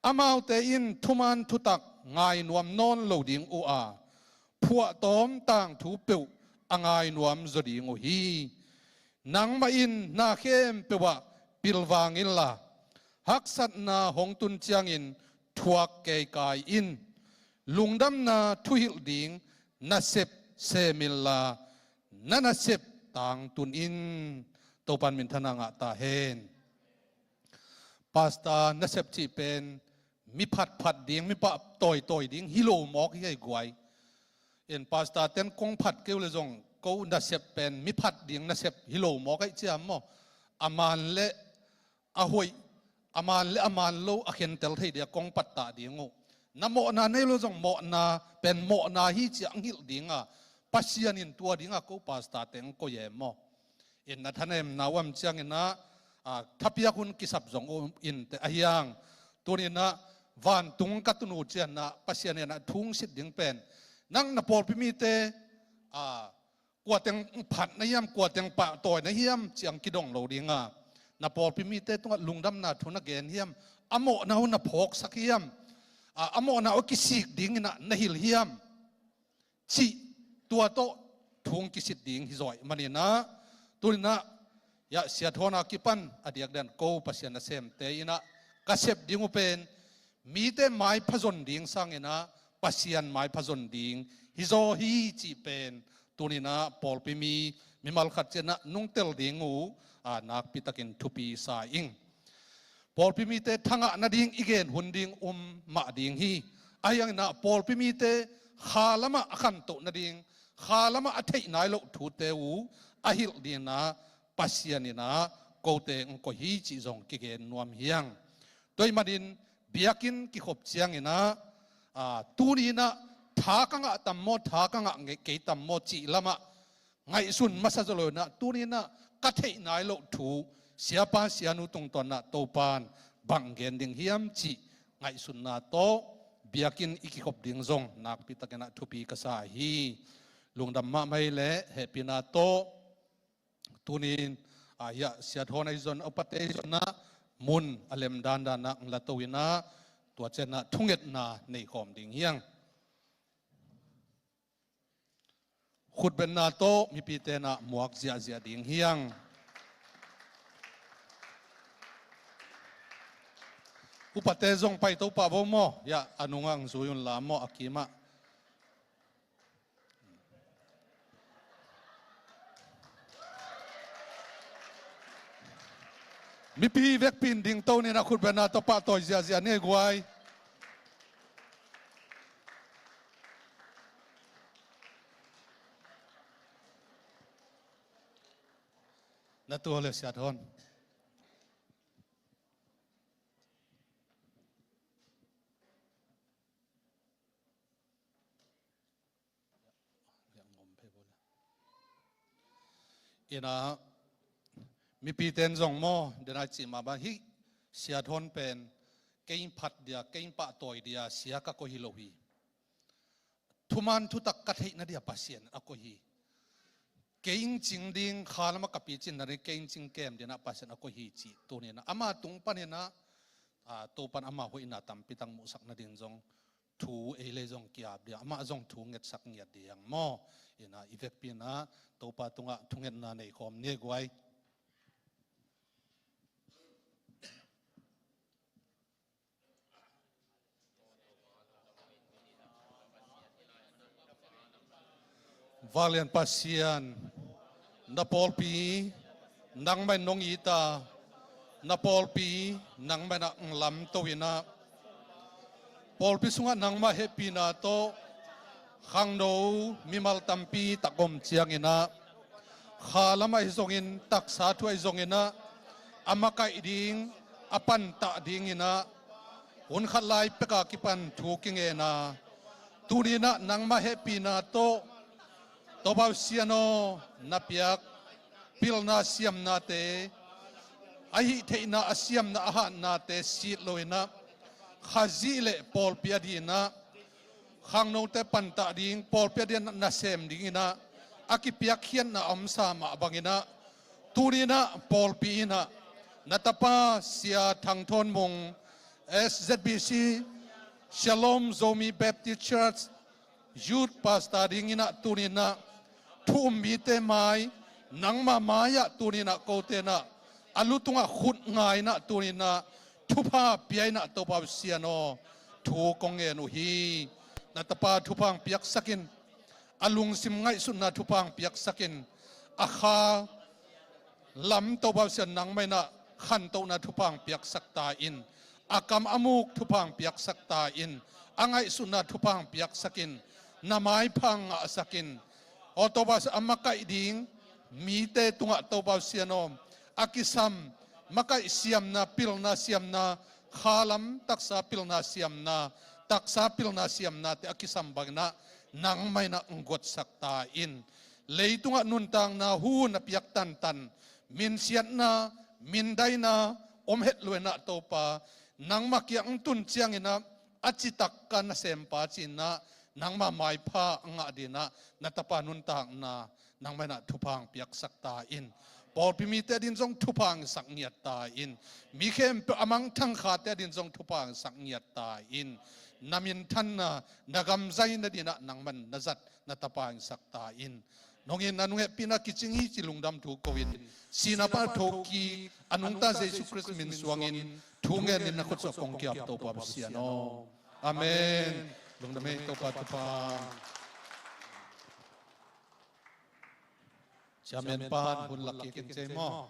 Amaute in thuman thutak ngai nuam nawn lo ding uh a, phuahtawm tangthu peuh a ngai nuam zaw ding uh hi. Nangmah in na khempeuh ah pilvang inla, haksatna hong tun ciangin thuak keikai in. Lungdamna thuhilh ding nasep sem inla, na nasep tangtun in. Topan minthanna ngah ta hen. Pastor nasep cih pen mi phatphat ding, mi pah tawitawi ding hi lo mawk hi ei guai. In pastor ten kong phat kei uh leh zong ko nasep pen mi phat ding nasep hi lo mawk ei ciam maw? A maan le a hoih, a maan le a maan lo a khentel thei dia kong pattah ding uh. Na mawhna nei lo zong mawhna pen mawhna hi ci-a ang hilh dinga, Pasian in tua dinga ko pastor teng ko ye maw? In na thanemna uh om ciangin ah, a, thapiak hun kisap zong uh inteh ahi hang. Tuni-in ah vantung ka tun uh ciangin ah Pasian in ah thu hong sit ding pen nang na pawlpi mite, a, kua teng phat na hiam, kua teng pahtawi na hiam ci-a ang kidong lo dinga, na pawlpi mite tungah lungdamna thu na gen hiam, a mawhna uh na phawksak hiam, a, a mawhna uh kisik dingin ah na hilh hiam cih tua tawh thu hong kisit ding hi zaw ahih manin ah, tuni-in ah, ya, Sia Thawn a kipan a diakdiakin ko Pasian nasemte in ah ka sep ding uh pen mite maipha zon ding sangin ah Pasian maipha zon ding hi zaw hi cih pen tuni-in ah pawlpi mi, mimal khat ciat in ah nungtel ding uh, a, nakpi takin thupi sa ing. Pawlpi mite thangah nading i gen hun ding um mah ding hi. Ahi hangin ah pawlpi mite kha lamah a khantoh nading, kha lamah a theih nai loh thute uh a hilh dingin ah Pasian in ah kote hong koih hi cih zong kigen nuam hi hang. Tua ahih manin biakinn kikhop ciangin ah, a, tuni-in ah tha ka ngah tam maw, tha ka ngah ngei kei tam maw cih lamah ngaihsun masa zaw lo-in ah, tuni-in ah ka theih nai loh thu siapa sianu tungtawn ah Topan bang gen ding hiam cih ngaihsunna tawh biakinn i kikhop ding zong nakpi takin ah thupi ka sa hi. Lungdam mahmah hi leh hehpihna tawh tuni-in, a, ya, Sia Thawn ahi zong, a upate ahi zong ah mun a lem dandan ah ang la to-in ah tua ciangin ah thungetna nei khawm ding hi hang. Khutbetna tawh mipite in ah muak ziahziah ding hi hang. Upate zong pai to pah vo maw. Ya, a nungah ang zui un la maw, a kimah. Mipi vekpi in dingto ni in a khutbetna tawh pahtawi ziahziah ni guai. Na tua le siat hon. Ina, mipi ten zong maw, denai cih mah bang hih siat hon pen kei phat dia, kei pahtawi dia sia ka koih hi lo hi. Thuman thutak ka theihna dia Pasian a koih hi. Kei cing ding, kha lamah ka picin na ding, kei cing kem dingah Pasian a koih hi cih tuni in ama tung panin ah, a, Topan ama hoihna tampi tak muhsak nading zong thu ei le zong kiap ding, amah zong thu ngetsak ngiat ding maw. Ina, i vekpi in ah Topa tungah thungetna nei khawm ni guai. Vanglian Pasian, na pawlpi nangmah in nong it a, na pawlpi nangmah in ah lamto in ah, pawlpi sungah nangmah hehpihna tawh khangno mimal tampi tak om ciangin ah, kha lamah hi zongin, taksa thu ahi zongin ah, a makaih ding, a pantah dingin ah, hun khat lai pek a kipan thu kingen a, tuni in ah nangmah hehpihna tawh, Topa Pasian aw, na piak pilna siamnate, a hih theihna, a siamna, a hatnate sit lo in ah, Khazih le pawlpi a dingin ah, khangnote pantah ding, pawlpi a dingin ah nasem dingin ah a kipiakkhiatna a omsa mah bangin ah, tuni in ah pawlpi in ah na tapa Sia Thang Thawn Mung, S Z B C, Shalom Zomi Baptist Church Youth Pastor dingin ah tuni in ah thu um mite mai, nangmah mai-ah tuni in ah kote in ah a lu tungah khut nga in ah tuni in ah thupha pia in ah, Topa Pasian aw, thu kong ngen uh hi. Na tapa thupha hong piaksak in, a lungsim ngaihsutna thupha hong piaksak in, a kha lam, Topa Pasian, nangmah in ah khantohna thupha hong piaksak ta in, a kam a muk thupha hong piaksak ta in, a ngaihsutna thupha hong piaksak in, na maipha hong ngahsak in. Aw Topa Pasian, a makaih ding mite tungah, Topa Pasian aw, a kisam makaih siamna, pilna siamna, kha lam taksa pilna siamna, taksa pilna siamnate a kisam bangin ah nangmah in ah hong guatsak ta in. Leitungah nuntakna hu na piak tantan, minsiatna, mindaina om het lo in ah, Topa, nangmah kiang hong tun ciangin ah, a citak ka nasempa ci-in ah nangmah maipha a ngah dingin ah na tapa nuntakna nangmah in ah thupha hong piaksak ta in. Pawlpi mite adingin zong thupha hong sak ngiat ta in. Mi khempeuh a mangthang khate adingin zong thupha hong sak ngiat ta in. Na minthanna, na gamzaina dingin ah nangmah in na zat, na tapa hong sak ta in. Nong itna, nong hehpihna kicing hi ci lungdam thu ko in, sihna pan a thokik a nungta Jesu Khrist min suangin thu ngenin na khut sungah kong kiap, Topa Pasian aw. Amen. Lungdam ei, Topa thupha. Chairman pan hun lak kik in cei maw.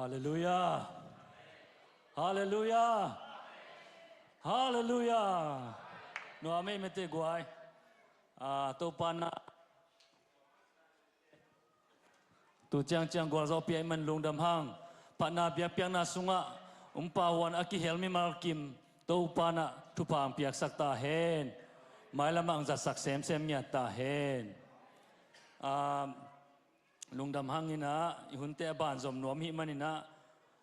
Halleluiah. Halleluiah. Halleluiah. Nuam ei mete guai. Ah, Topa na tu ciangciang gualzo pia i man lungdam hang. Phatna biakpiakna sungah umpa huan a kihel mimal kim Topa na thupha hong piaksak ta hen. Mailam ah hong zatsak semsem ngiat ta hen. Ah, lungdam hang in ah, i hunte a ban zom nuam hih man in ah,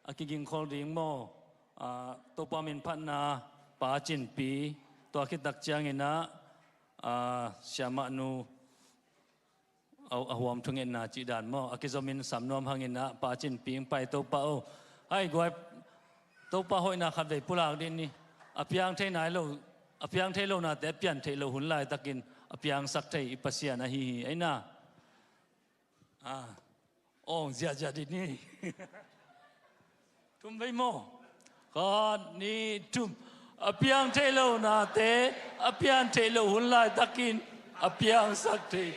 a kigingkhol ding maw, ah, Topa min phatna pa Cinpi, tua khit tak ciangin ah, ah, siamahnu a, a huam thungetna cih dan maw, a kizomin sam nuam hangin ah, Pa Cin Ping pai Topa aw. Hai guai, Topa hoihna khat vei pulak dih ni. A piang thei nai lo, a piang thei lo nate a pian theih lo hun laitakin a piangsak thei i Pasian ahi hi, ei na. Ah. Ong ziahziah dih ni. Thum vei maw? Khat, nih, thum. A piang theih lo nate a pian theih lo hun laitakin a piangsak thei.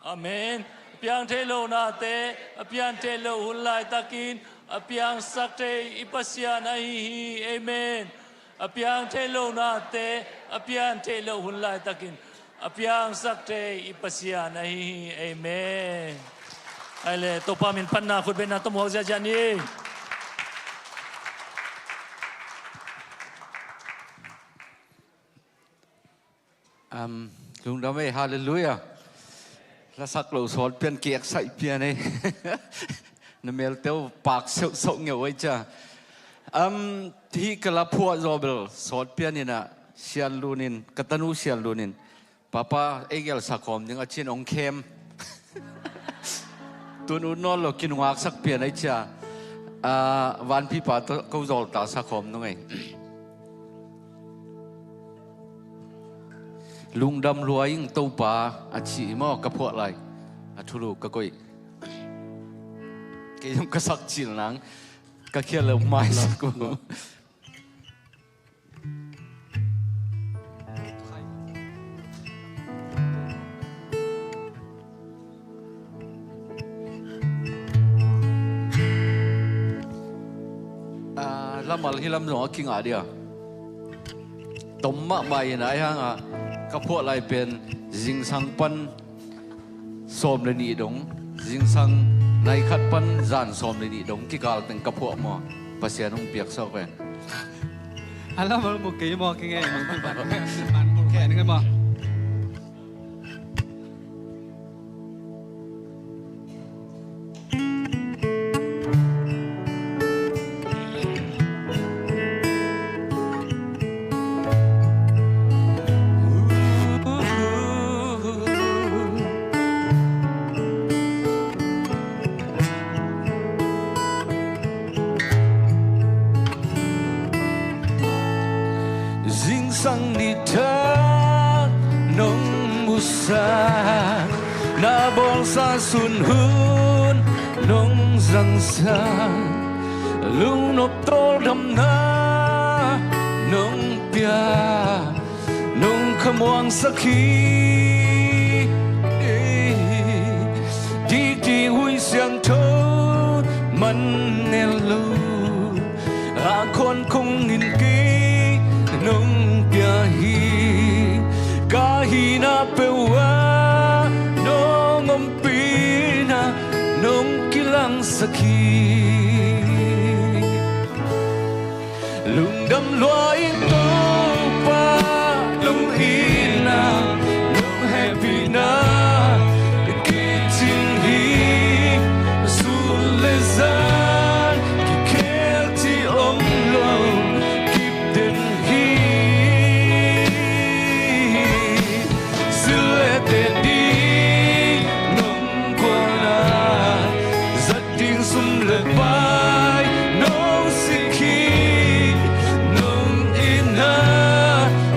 Amen. A piang theih lo nate a pian theih lo hun laitakin a piangsak thei i Pasian ahi hi. Amen. A piang theih lo nate a pian theih lo hun laitakin a piangsak thei i Pasian ahi hi. Amen. Ai le, Topa min phatna khut beina tomhuak ziahziah ni. Am, lungdam ei, halleluiah. Lasak lo sawt pian, kiak sai pian ei. Na melte uh pak seuhsauh ngeu ei cia. Am, hih ka la phuah zaw bel sawt pian in ah, Sian Lun in, ka tanu Sian Lun in, Papa, ei gel sakhawm ding a cin ong khem. Tun ut nawn lo kinungaksak pian ei cia. Ah, vanpipa tawh ko zawlta sakhawm nung ei. Lungdam lua ing Topa a ci maw ka phuah lai. A thulu ka koih. Kei zong ka sak cil nang ka khial lo maisak uh. Ah, lamal hi lam zong a kingah dia. Tom mahmah in ai hangah ka phuah lai pen zingsang pan sawm le nih dong, zingsang nai khat pan zan sawm le nih dong kikal teng ka phuah maw? Pasian hong piaksak pen. A lamal mu kei maw, kingei maw? Kei ning maw? Zingsang nitak nong musak, na bawlsa sun hun nong zangsak, lungnop tawldamna nong pia, nong khamuangsak hi. Dikdik huih siangtho man ngel lo, a khawn khong in kei nong pia hi. Ka hihna peuh ah nong ompihna nong kilangsak hi. Lungdam lua ing Topa, nong itna, nong hehpihna kicing hi. Sun le zan kikhel cih om lo, kip den hi. Silh le ten ding nong guan a, zat ding sum le pai nong sik hi. Nong itna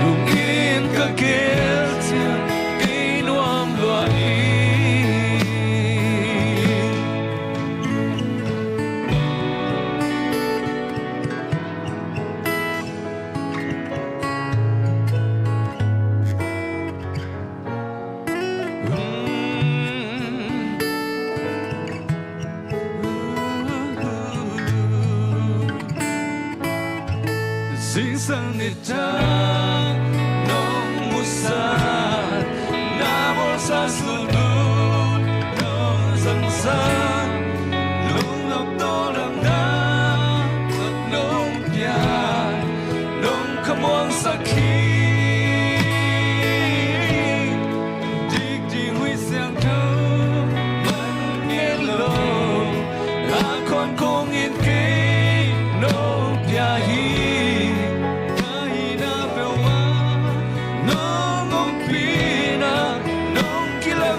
lungin ka gel ciang kei nuam lua hi. Zingsang nitak nong musak, na bawlsa sun hun nong zangsak, lungnop tawldamna nong pia, nong khamuangsak hi. Dikdik huih siangtho man ngel lo, a khawn khong in kei nong pia hi. Ka hihna peuh ah nong ompihna nong kila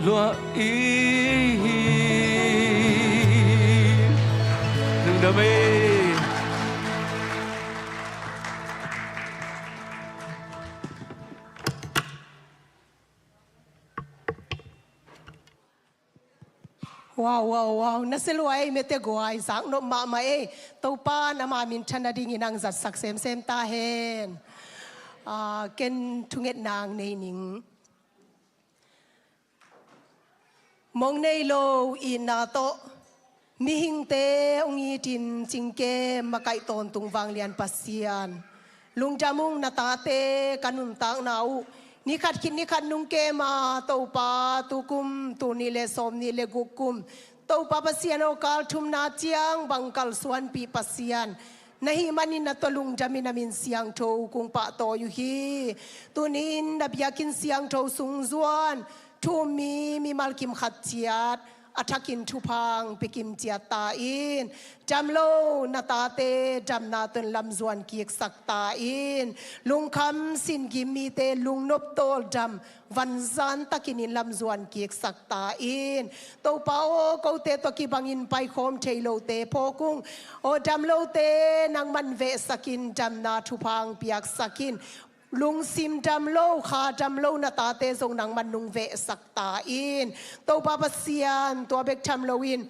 Tua i hi. Lungdam ei. Wow, wow, wow. Na sia lua ei, mete guai, zak nop mahmah ei. Topa in ama minthan nadingin hong zatsak semsem ta hen. Ah, ken thungetna nei ning. Mong nei lo itna tawh mihingte hong itin cingkem makaih tawntung vanglian Pasian, lungdam ung. Na tate ka nuntakna uh ni khat khit ni khat nung kem a, Topa, tukum tul nih le sawmnih le guk kum, Topa Pasian aw, kal thumna ciang bang kalsuanpih Pasian na hih manin na tua lungdamin na min siangtho kong pahtawi uh hi. Tuni-in na biakinn siangtho sung zuan thu um mi mimal kim khat ciat a thakin thupha hong pia kim ciat ta in. Dam lo na tate damna tawh lamzuan kiksak ta in. Lungkham singim mite lungnop tawldam vanzan takin inn lamzuan kiksak ta in. Topa aw, kote tawh kibangin paikhawm thei lote phawk ung. Aw, dam lote nangman vehsak in, damna thupha hong piaksak in. Lungsim dam lo, kha dam lo na tate zong nangman nong vehsak ta in. Topa Pasian, tua bek tham loin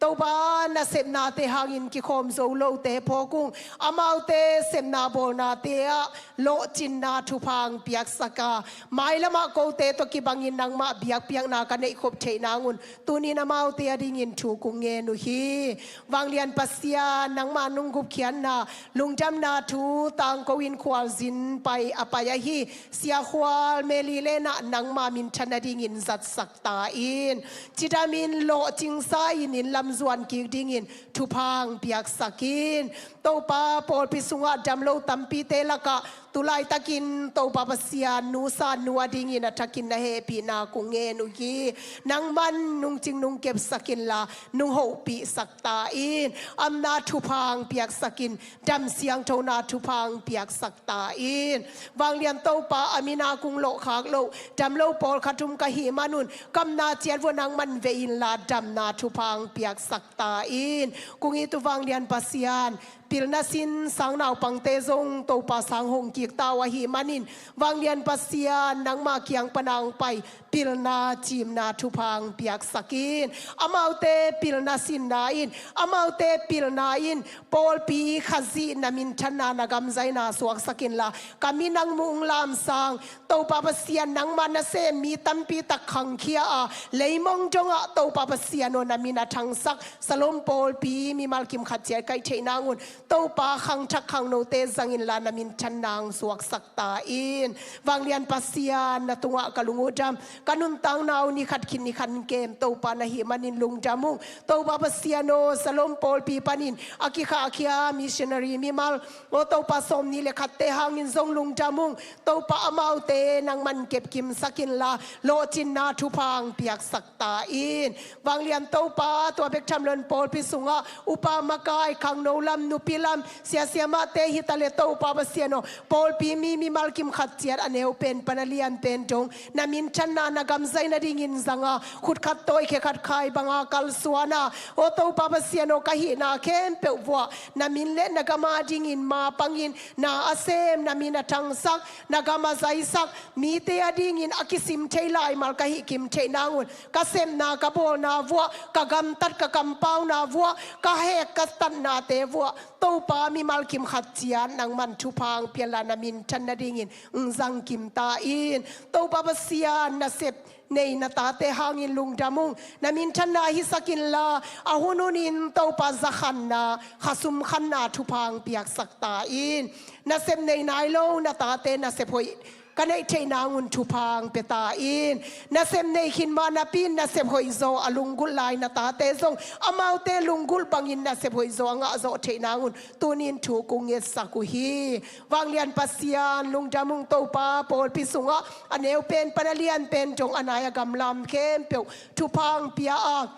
Topa, na sepnate hangin kikhawm zo lote phawk ung. Amaute sepna bawlnate ah lawhcinna thupha hong piaksak a, mailamah kote tawh kibangin nangmah biakpiakna ka neihkhop theih nangun tuni-in amaute adingin thu kong ngen uh hi. Vanglian Pasian, nangma nong gupkhiatna lungdamna thu tangko-in khualzin pai a pai ahi Sia Khual Meli le na nangma minthan nadingin zatsak ta in. Cidamin lawhcingsa in inn lamzuan kik dingin thupha hong piaksak in. Topa, pawlpi sungah dam lo tampite lakah tulaitakin Topa Pasian, nusa nu adingin a thakin na hehpihna kong ngen uh hi. Nangman nungcing nong kepsak inla nong hopihsak ta in. Amna thupha hong piaksak in, dam siangthona thupha hong piaksak ta in. Vanglian Topa, a mina kong lawhkhak loh dam lo pawlkhat um ka hih manun kamna ciat vua nangman veh inla damna thupha hong piaksak ta in. Kong it uh vanglian Pasian, pilna sin sang naupangte zong Topa sang hong kik ta uh ahih manin vanglian Pasian, nangma kiang pana hong pai pilna cimna thupha hong piaksak in. Amaute pilna sinna in, amaute pilna in pawlpi Khazih na minthanna na gamzaina suaksak inla ka min hong mu hong lamsang Topa Pasian, nangma nasem mi tampi tak khangkhia a, leimong dongah Topa Pasian aw, na min a thangsak Salom pawlpi mimal kim khat ciat kaih theih nangun Topa, khangthak khangnote zang inla na minthanna hong suaksak ta in. Vanglian Pasian, na tungah ka lung uh dam, ka nuntakna uh ni khat khit ni khat kem Topa na hih manin lungdam ung. Topa Pasian aw, Salom pawlpi panin a kikhahkhia missionary mimal aw Topa, sawmnih le khatte hangin zong lungdam ung. Topa, amaute nangman kepkimsak inla lawhcinna thupha hong piaksak ta in. Vanglian Topa, tua bek tham loin pawlpi sungah upa makai, khangno lam, nupi lam, sia siamahte hi ta leh Topa Pasian aw, pawlpi mi mimal kim khat ciat a neu pen pan a lian pen dong na minthanna na gamzai nadingin zang a, khut khat tawi khe khat khai banga kalsuan a, aw Topa Pasian aw, ka hihna khempeuh vuah na min le na gam adingin mapangin na a sem, na min a thangsak, na gam a zaisak, mite adingin a kisim thei laimal ka hih kim theih nangun, ka sepna ka bawlna vuah, ka gamtat ka kampauna vuah, ka hek ka tatnate vuah Topa, mimal kim khat ciat nangman thupha hong pia inla na minthan nadingin hong zang kim ta in. Topa Pasian, nasep nei na tate hangin lungdam ung. Na minthanna hisak inla a hun hunin Topa, zakhanna, khasum khanna thupha hong piaksak ta in. Nasep nei nai lo na tate nasep hoih ka neih theih nangun thupha hong pia ta in. Nasep nei khin mah napi-in nasep hoihzaw a lunggulh lai na tate zong amaute lunggulh bangin nasep hoihzaw a ngahzawh theih nangun tunin thu kong ngetsak uh hi. Vanglian Pasian, lungdam ung Topa, pawlpi sungah a neu pen pan a lian pen dong a nai a gamlam khempeuh thupha hong pia a,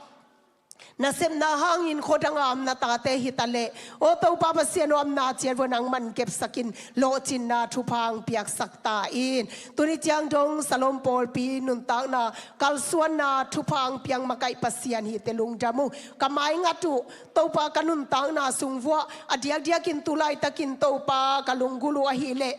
Nasepna hangin khuadang a om na tate hi ta leh, aw Topa Pasian aw, omna ciat vua nangman kepsak in, lawhcinna thupha hong piaksak ta in. Tuni ciang dong Salom pawlpi nuntakna kalsuanna thupha hong piang makaih Pasian hihte lungdam ung. Ka maingat uh Topa, ka nuntakna sung vua a diakdiakin tu laitakin Topa ka lunggulh uh ahih leh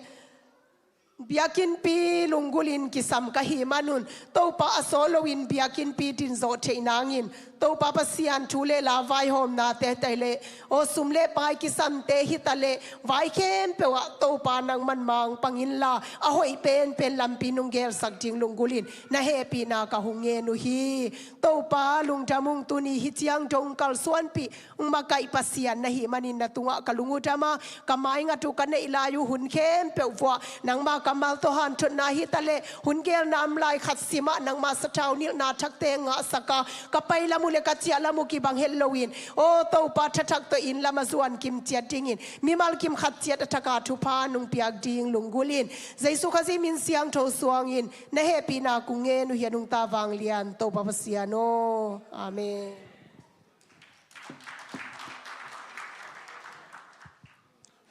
biakinnpi lunggulhin kisam ka hih manun, Topa a sawt loin biakinnpi dinzawh theih nangin, Topa Pasian thu le la vaihawmnate hi ta leh, aw sum le pai kisamte hi ta leh, vai khempeuh ah Topa nangman mangpang inla, a hoih penpen lampi nong gelsak ding lunggulhin na hehpihna ka hong ngen uh hi. Topa lungdam ung, tuni hih ciang dong kalsuanpih hong makaih Pasian na hih manin na tungah ka lung uh dam a, ka maingat uh ka neih lai uh hun khempeuh vuah nangma kammal tawh hanthotna hi ta leh, hun gelna om lai khat simah nangma sathau nilhna thakte ngahsak a, ka pai lam uh le ka ciah lam uh kibang het loin, aw Topa, thathak tawh inn lam a zuan kim ciat dingin mimal kim khat ciat a thak a thupha nong piak ding lunggulhin, Jesu Khazih min siangtho suangin na hehpihna kong ngen uh hi a, nungta vanglian Topa Pasian aw. Amen.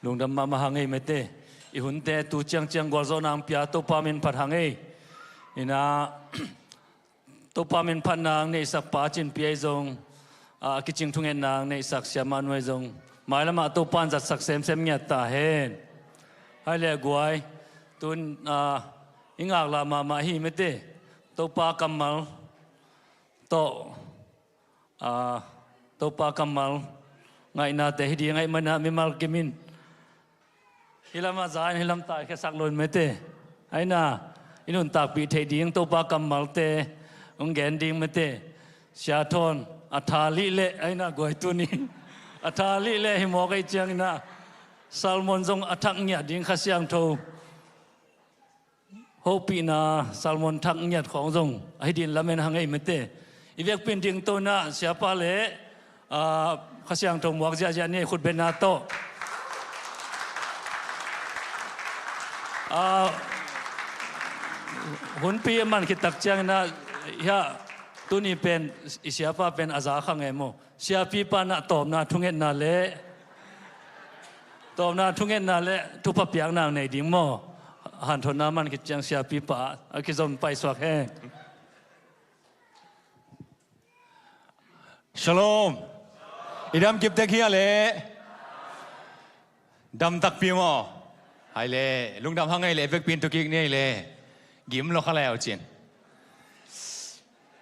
Lungdam mahmah hang ei, mete. I hunte tu ciangciang gualzawhna hong pia Topa min phat hang ei. Ina, Topa min phatna hong neihsak Pa Cin Pi ahi zong, a kicing thungetna hong neihsak Sia Mah Nu ahi zong, mailamah Topa in zatsak semsem ngiat ta hen. Hai le guai, tun, a, i ngaklah mahmah hi, mete. Topa kammal tawh, a, Topa kammal ngaihnate hi ding ahih manin ah mimal kim in hih lamah za in hih lam taikhiasak lo in, mete. Aina, i nuntakpih theih ding Topa kammalte hong gen ding, mete. Sia Thawn a tha lih leh, aina guai, tuni a tha lih leh hi mawk ahih ciangin ah, sermon zong a thak ngiat ding Kha Siangtho hopihna sermon thak ngiat khawng zong ahi ding lamen hang ei, mete. I vekpi in dingto in ah Siapa le, a, Kha Siangtho muak ziahziah ni, khutbetna tawh. A, hunpi a man khit tak ciangin ah, hiah, tuni pen i Siapa pen a za kha ngei maw? Siapipa in ah tawpna thungetna le, tawpna thungetna le thupha piakna nei ding maw? Hanthotna man khit ciang Siapipa a kizom paisuak hen. Shalom. I dam kip tek hia le? Dam takpi maw? Hai le, lungdam hang ei le, vekpi in tukik ni ei le. Gim lo kha le au cin.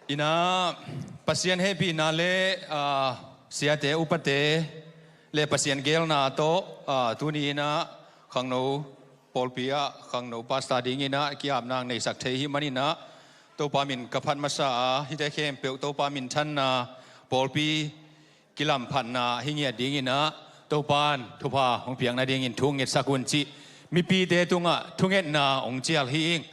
Ina, Pasian hehpihna le, a, siate, upate le Pasian geelna tawh, a, tuni in ah khangno pawlpi ah khangno pastor dingin ah ki-apna hong neihsak thei hih manin ah Topa min ka phat masa a, hihte khempeuh Topa minthanna, pawlpi kilamphatna hi ngiat dingin ah Topa in thupha hong piak nadingin thu hong ngetsak un cih mipite tungah thungetna hong cial hi ing.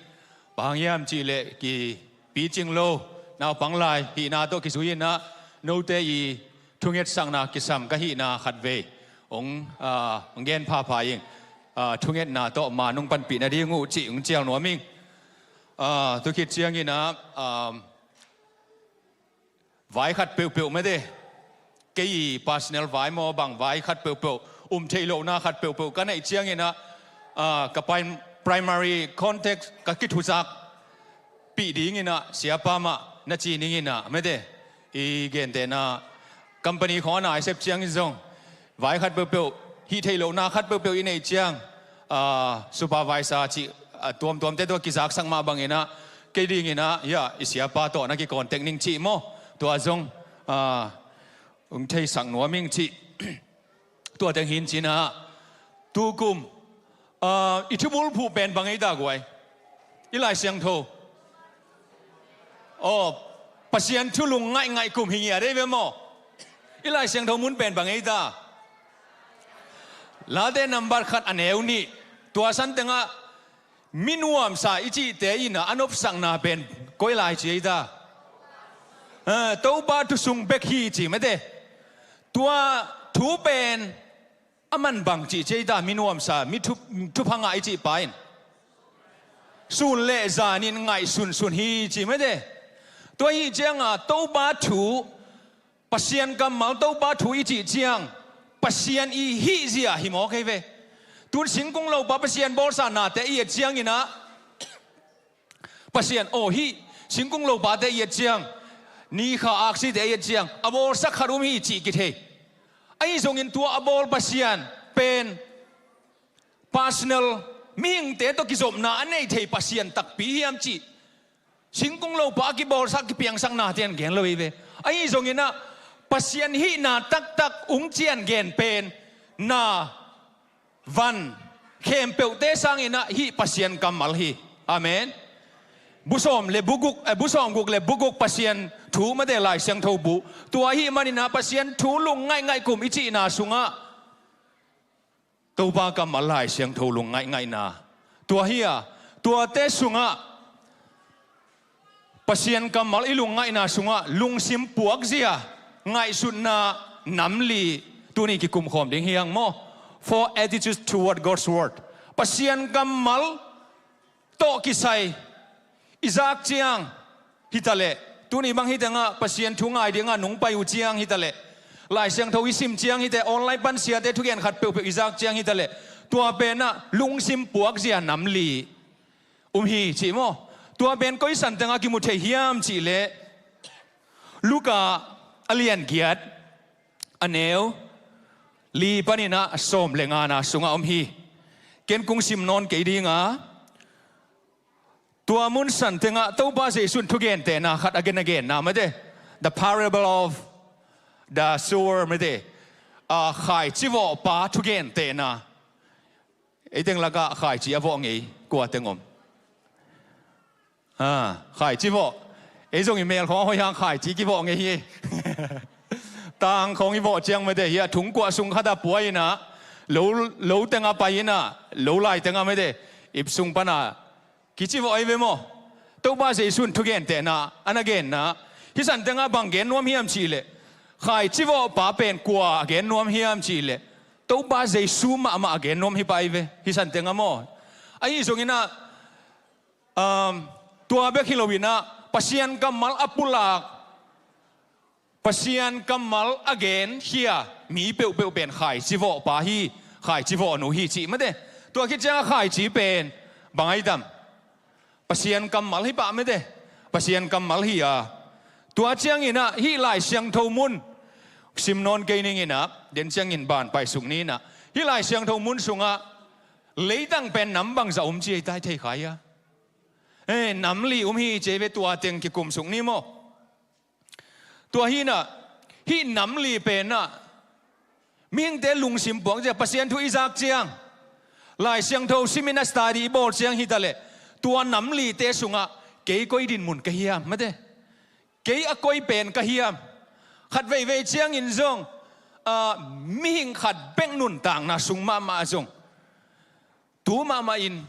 Bang hang hiam cih leh kipicing lo, naupang lai hihna tawh kizui in ah note i thungetsakna kisam ka hihna khatvei hong, a, hong gen phapha ing. A, thungetna tawh ma nong panpih nading uh cih hong cial nuam ing. A, tu khit ciangin ah, a, vai khat peuhpeuh mete, kei personal vai maw, bang vai khat peuhpeuh, um theih lohna khat peuhpeuh ka neih ciangin ah, a, ka prim-, primary contact ka kithuzak pih dingin ah Siapa mah na ci ning in ah, mete, i gentehna company khawng a na i sep ciangin zong vai khat peuhpeuh, hih theih lohna khat peuhpeuh i neih ciang, a, supervisor cih, a, tuamtuamte tawh kizaksak mah bangin ah, kei dingin ah, hiah, i Siapa tawh na ki-contact ning cih maw? Tua zong, a, hong theisak nuam ing cih. Tua teng hi in cin ah, tukum, a, i thubulphuh pen bang ei ta guai? I Lai Siangtho. Aw, Pasian thu lungngaih ngaih kum hi ngiat ei ve maw? I Lai Siangtho mun pen bang ei ta? Late nambat khat a neu nih. Tua san tengah mi nuamsa i cihte in ah a nopsakna pen koi lai ci ei ta? A, Topa thu sung bek hi ci mete. Tua thu pen a man bang cih ci ei ta, mi nuamsa, mi thu, thupha ngah i cih pa in? Sun le zanin ngaihsunsun hi ci mete. Tua hi cianga Topa thu Pasian kammal Topa thu i cih ciang Pasian i hihzia hi mawk hi ve. Tun singkung lopa Pasian bawlsa nate i et cianginah Pasian aw hih singkung lopate i et ciang, nikha aksite i et ciang a bawlsak khat um hi cih kithei. Ahi zongin tua a bawl Pasian pen personal, mihingte tawh kizopna a nei thei Pasian takpi hiam cih singkung lopa a kibawlsak kipiangsak nate in gen lo hi ve. Ahi zonginah Pasian hihna taktak ungcian gen pen na van khempeuhte sanginah hih Pasian kammal hi. Amen. Busawm le buguk, eh, busawm guk le buguk Pasian thu mate Lai Siangtho bu. Tua hih maninah Pasian thu lung ngaihngaih kum i cihna sungah Topa kammal Lai Siangtho lung ngaihngahna tua hi a, tuate sungah Pasian kammal i lung ngaihna sungah lungsim puakzia, ngaihsutna namli tuni kikumkhawm ding hi hang maw? Four attitudes toward God's word. Pasian kammal tawh kisai i zak ciang hitaleh, tuni bang hi tengah Pasian thu ngai dingah nungpai uh ciang hitaleh, Lai Siangtho i sim ciang hite, online pan siate thugen khat peuhpeuh i zak ciang hitaleh, tua penah lungsim puakzia namli um hi cih maw? Tua pen koi san tengah kimu thei hiam cihleh Luka a lian giat a neu li paninah sawm le ngana sungah om hi. Ken kung sim nawn kei dinga, tua mun san tengah Topa Jesuh in thugentehna khat a gen a genna mate, the parable of the sower mate, a khaicivawhpa thugentehna. Ei teng lakah khaici a vawh ngei kua teng om? Ha, khaici vawh. Ei zong i mel khawng a hoih hang khaici kivawh ngei hi. Tang khawng i vawh ciang mate hi a, thungkuah sung khatah pua inah lo, lo tengah pai inah lo lai tengah mate ip sung panah kici vawh ahi ve maw? Topa Jesuh in thugentehna a na genna hi san tengah bang gen nuam hiam cihleh, khaici vawhpa pen kua a gen nuam hiam cihleh, Topa Jesuh mahmah a gen nuam hi pah ahi ve hi san tengah maw? Ahi zonginah um, tua bek hi loinah Pasian kammal a pulak, Pasian kammal a genkhia mi peuhpeuh pen khaici vawhpa hi, khaici vawhnu hi cih mate. Tua khit ciangah khaici pen bang ahi tam? Pasian kammal hi pah mate. Pasian kammal hi a, tua cianginah hih Lai Siangtho mun sim nawn kei ninginah den ciangin ban paisuk ninah hih Lai Siangtho mun sungah leitang pen nam bangzah um ci ei tai thei khai a. Eh, namli um hi ci ei ve, tua teng kikumsuk ni maw? Tua hinah hih namli penah mihingte lungsim puak ciang Pasian thu i zak ciang Lai Siangtho siminah study i bawl ciang hitaleh, tua namlite sungah kei koi dinmun ka hiam mate? Kei a koi pen ka hiam? Khat veivei ciangin zong ah, mihing khat bek nuntakna sung mahmah zong tu mahmah in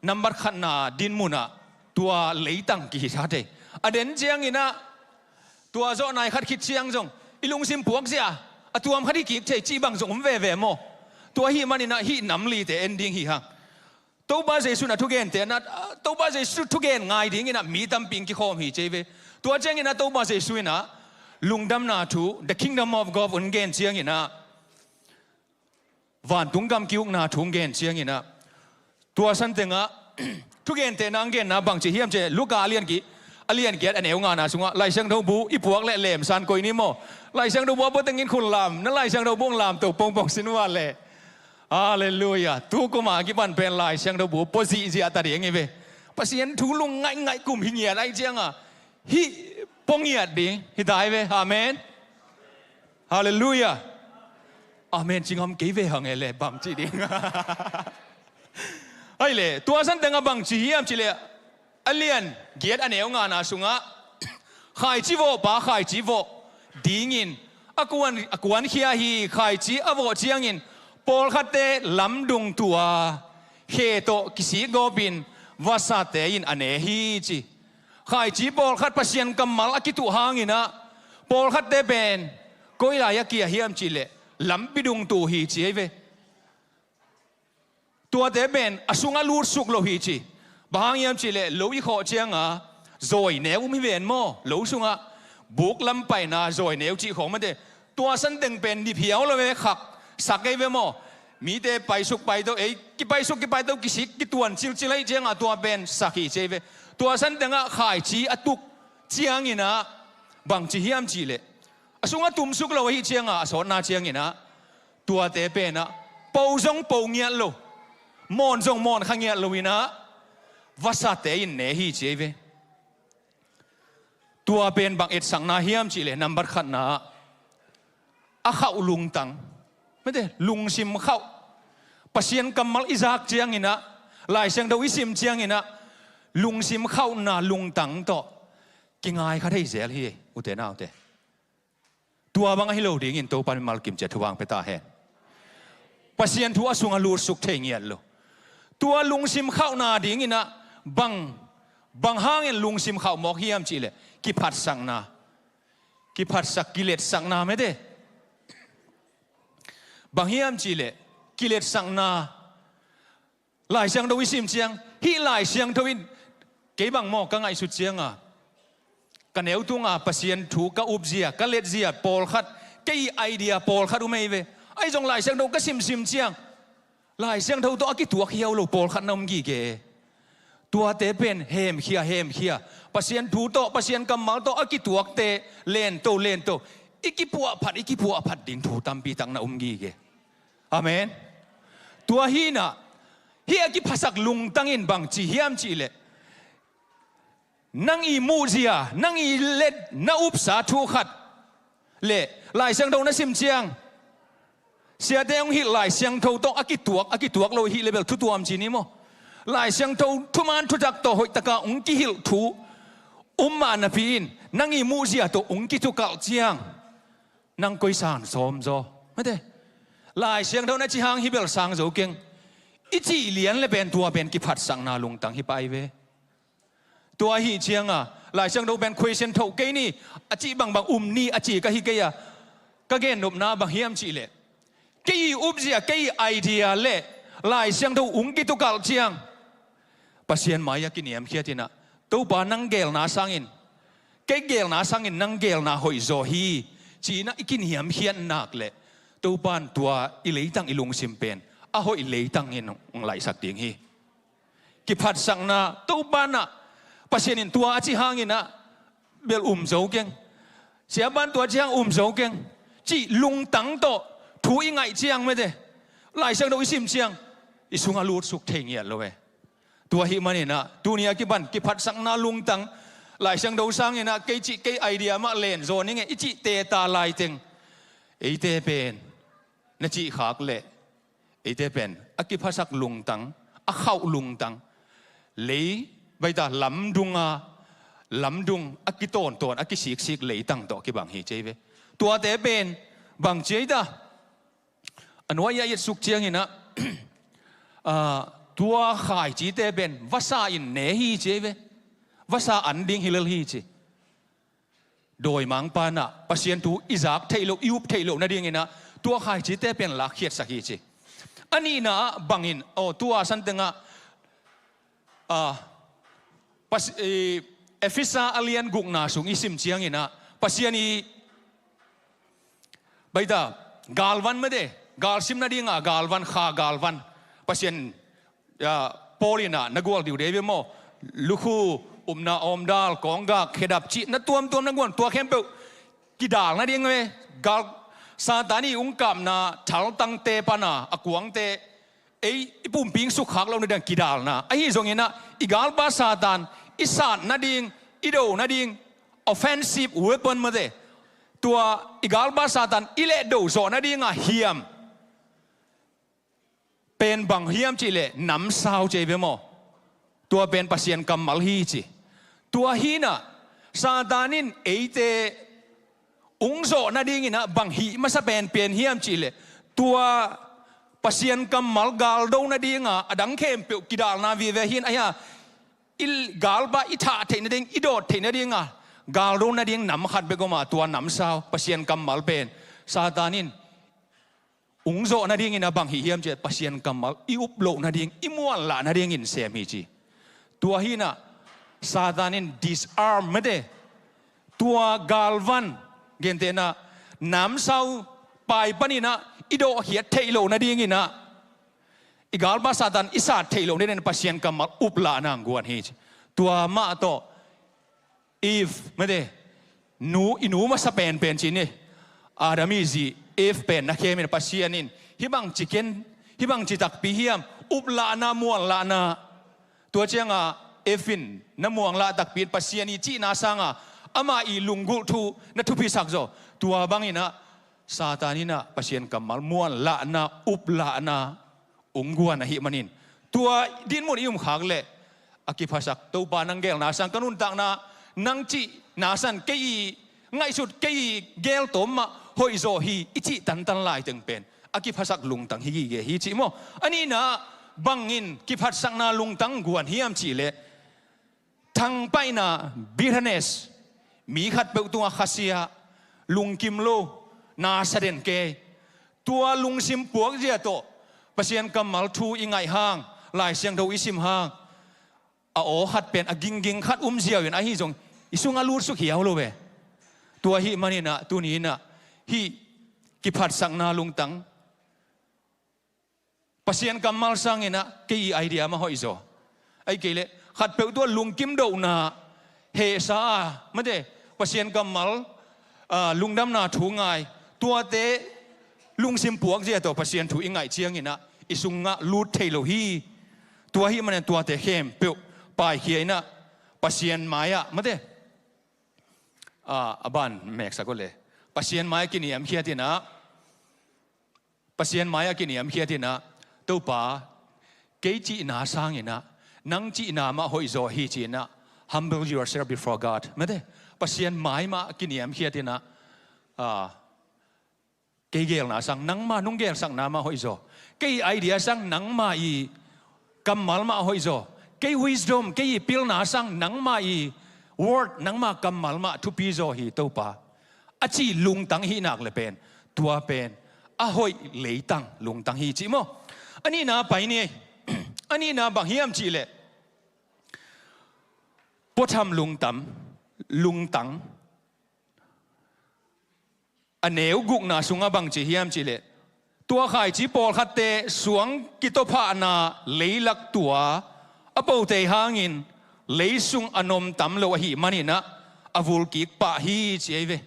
nambat khatna dinmunah tua leitang kihi thei. A den cianginah tua zawh nai khat khit ciang zong i lungsim puakzia a tuam khat hi kik thei cih bang zong um veve maw? Tua hih maninah hih namlite en ding hi hang. Topa Jesuh na thugentehna, Topa Jesuh thugen ngai dinginah mi tampi in kikhawm hi ci ei ve. Tua cianginah Topa Jesuh inah lungdamna thu, the kingdom of God un gen cianginah vantung gam ki-ukna thu gen cianginah tua san tengah thugentehna ang genna bangci hiam ci ei, Luka a lian ki, a lian giat a neu ngana sungah Lai Siangtho bu i puak leh lemsan koi ni maw? Lai Siangtho bu a pua tengin khun lam, na Lai Siangtho bu ang lamto pongpong sin uh a leh. Halleluiah. Tu kuma kipan pen Lai Siangtho bu pua zihziah ta ding hi ve. Pasian thu lung ngaihngaih kum hi ngiat ahi cianga hih pua ngiat ding hi ta hi ve. Amen. Halleluiah. Amen ci ngam kei ve hang e le bang ci ding. Ai le tua san tengah bang ci hiam ci le a lian giat a neu ngana sungah khaici vawhpa khaici vawh dingin a kuan, a kuankhia hi. Khaici a vawh ciangin pawlkhatte lamdung tua khe tawh kisik gawpin vasate in a ne hi ci. Khaici pawlkhat Pasian kammal a kituh hanginah pawlkhatte pen koi lai a kia hiam cihleh lampi dungtu hi ci ei ve. Tuate pen a sungah lutsuk lo hi ci. Bang hang hiam cihleh lo i khawh cianga zawi neu um hi ven maw? Lo sungah buk lam paina zawi neu cih khawng mate. Tua santeng pen niphiau lo ve, khak sak ei ve maw. Mite paisuk paito, ei kipaisuk kipaito, kisik kituan cilcil ahih ciangah tua pen sak hi ci ei ve. Tua santengah khaici a tuk cianginah bangci hiam cihleh, a sungah tumsuk lo ahih ciangah a sawtna cianginah tuate penah po zong po ngiat lo, mawn zong mawn kha ngiat lo inah vasate in ne hi ci ei ve. Tua pen bang etsakna hiam cihleh, nambat khatna ah a khauh lungtang, mate, lungsim khauh. Pasian kammal i zak cianginah, Lai Siangtho i sim cianginah lungsim khauhna lungtang tawh kingai kha thei zel hi, ute naute. Tua bang ahi lo dingin Topa mimal kim ciat thupha pia ta hen. Pasian thu a sungah lutsuk thei ngiat lo. Tua lungsim khauhna dinginah bang, bang hangin lungsim khauh mawk hiam cihleh, kiphatsakna. Kiphatsak, kiletsakna mate. Bang hiam cihleh, kiletsakna. Lai Siangtho i sim ciang, hih Lai Siangtho in kei bang maw ka ngaihsut cianga, ka neu tunga Pasian thu ka upzia, ka letzia pawlkhat, kei idea pawlkhat um ei ve. Ahi zong Lai Siangtho ka simsim ciang, Lai Siangtho tawh a kituak hiau lo pawlkhat na um gige. Tuate pen hemkhia, hemkhia. Pasian thu tawh, Pasian kammal tawh a kituakte lento, lento. I kipuahphat, i kipuahphat ding thu tampi tak na um gige. Amen. Tua hinah, hih a kiphasak lungtang in bangci hiam cihleh, nang i muhzia, nang i let na upsa thu khat le Lai Siangtho na sim ciang, siate hong hilh Lai Siangtho tawh a kituak, a kituak lo hih le bel thu tuam ci ni maw. Lai Siangtho thuman thutak tawh hoihtaka hong kihilh thu um mah napi in, nang i muhzia tawh hong kitukalh ciang, nang koi sang sawm zaw, mate. Lai Siangtho na ci hang hih bel sang zo keng, i cih lian le pen tua pen kiphatsakna lungtang hi pai ve. Tua ahih cianga, Lai Siangtho pen question tho kei ni, a cih bangbang um ni a ci ka hi kei a, ka gennopna bang hiam cihleh, kei i upzia, kei i idea le Lai Siangtho hong kitukalh ciang, Pasian mai-ah kiniamkhiat inah, Topa nang geelna sangin, kei geelna sangin nang geelna hoihzaw hi, ci-inah i kiniamkhiat nak leh, Topa in tua i leitang i lungsim pen a hoih leitang in hong laihsak ding hi. Kiphatsakna, Topa in ah, Pasian in tua a ci hanginah bel um zo keng, siapa in tua ci hang um zo keng, cih lungtang tawh thu i ngaih ciang mate, Lai Siangtho i sim ciang, i sungah lutsuk thei ngiat lo e. Tua ahih maninah tuni a kipan kiphatsakna lungtang, Lai Siangtho sanginah kei cih kei idea mah lenzaw ning e i cih teta laiteng, eite pen na cih khak leh, eite pen a kiphasak lungtang, a khauh lungtang, lei baita lamdunga, lamdung a kitawntawn, a kisiksik leitang tawh kibang hi ci ei ve. Tuate pen bang ci ei ta? A nuai-ah i etsuk cianginah, ah, tua khaicite pen vasa in ne hi ci ei ve. Vasa an ding hi lel hi ci. Dawimangpa inah Pasian thu i zak theih loh, i up theih loh nadinginah tua khaicite pen lakkhiatsak hi ci. A nihna ah bangin, aw, tua santengah, ah, Pas-, eh, Efesa a lian gukna sung i sim cianginah Pasian i baita galvan mate, galsim nadinga galvan, kha galvan, Pasian, ah, Paul inah na gual diu dei ve maw. Lukhu, upna awmdal, kawnggak, khedap cih na tuamtuam na guan, tua khempeuh kidal nading ve. Gal, Satan i ungkapna thaltangte pana a kuangte, ei i pumpi sukkhak loh nading kidalna. Ahi zonginah i galpa Satan i sat nading, i do nading offensive weapon mate, tua i galpa Satan i lehdo zawh nadinga hiam pen bang hiam cihleh namsau ci ei ve maw. Tua pen Pasian kammal hi ci. Tua hinah Satan in eite ungzawh nadinginah bang hih masa penpen hiam cihleh, tua Pasian kammal galdo nadinga a dang khempeuh kidalna vive hin ahi a, i galpa i thah theih nading, i dawt theih nadinga galdo nading nam khat bek om a, tua namsau Pasian kammal pen Satan in ungzawh nadingin a bang hih hiam ciah Pasian kammal i up loh nading, i muanlah nadingin sem hi ci. Tua hinah Satan in disarm mate, Tua galvan, gentehna, namsau pai paninah i dawhkhiat theih loh nadinginah i galpa Satan i sat theih loh nadingin Pasian kammal uplahna hong guan hi ci. Tua mah tawh Eve, mate, nu, i nu masa penpen ci ni. Adam i zi Eve pen na khemin Pasian in hih bang ci ken, hih bang ci takpi hiam, uplahna, muanlahna. Tua cianga Eve in na muanglah takpi in Pasian i cihna sanga amah i lunggulh thu na thupisak zaw. Tua banginah Satan inah Pasian kammal muanlahna, uplahna hong guan ahih manin, tua dinmun i umkhak leh a kiphasak Topa nang gelna sang ka nuntakna, nang cihna sang kei i ngaihsut, kei i geltawm mah hoihzaw hi i cih tantan laiteng pen a kiphasak lungtang hi gige hi cih maw? A nihna bangin kiphatsakna lungtang guan hiam cihleh thangpaihna, bitterness, mi khatpeuh tungah khasia, lungkim lo, na sa den kei. Tua lungsim puakzia tawh Pasian kammal thu i ngaih hang, Lai Siangtho i sim hang, a aw khat pen a gingging khat um ziau in ahi zong i sungah lutsuk hiau lo ve. Tua ahih maninah tuni inah hih kiphatsakna lungtang Pasian kammal sanginah kei i idea mah hoihzaw. Ahih kei leh khatpeuh tua lungkim dohna hehsa a, mate, Pasian kammal, ah, lungdamna thu ngai, tuate lungsim puakzia tawh Pasian thu i ngaih cianginah i sungah lut thei lo hi. Tua ahih manin tuate khempeuh paikhia inah Pasian mai-ah, mate, ah, a ban meksak uh le, Pasian mai-ah kiniamkhiat inah Pasian mai-ah kiniamkhiat inah, Topa, kei cihna sanginah nang cihna mah hoihzaw hi ci-inah, humble yourself before God. Mate, Pasian mai mah kiniamkhiat inah, ah, kei gelna sang nangmah nong gelsakna mah hoihzaw, kei idea sang nangmah i kammal mah hoihzaw, kei wisdom, kei i pilna sang nangmah i word, nangmah kammal mah thupizaw hi Topa, a cih lungtang hih nak le pen, tua pen a hoih leitang lungtang hi cih maw? A nihna pai ni. A nihna bang hiam cihleh puatham lungtam, lungtang. A neu gukna sungah bang ci hiam cihleh, tua khaici pawlkhatte suang kitophahna leilak tua a potei hangin leisung a nomtam lo ahih maninah a vulkik pah hi ci ei ve.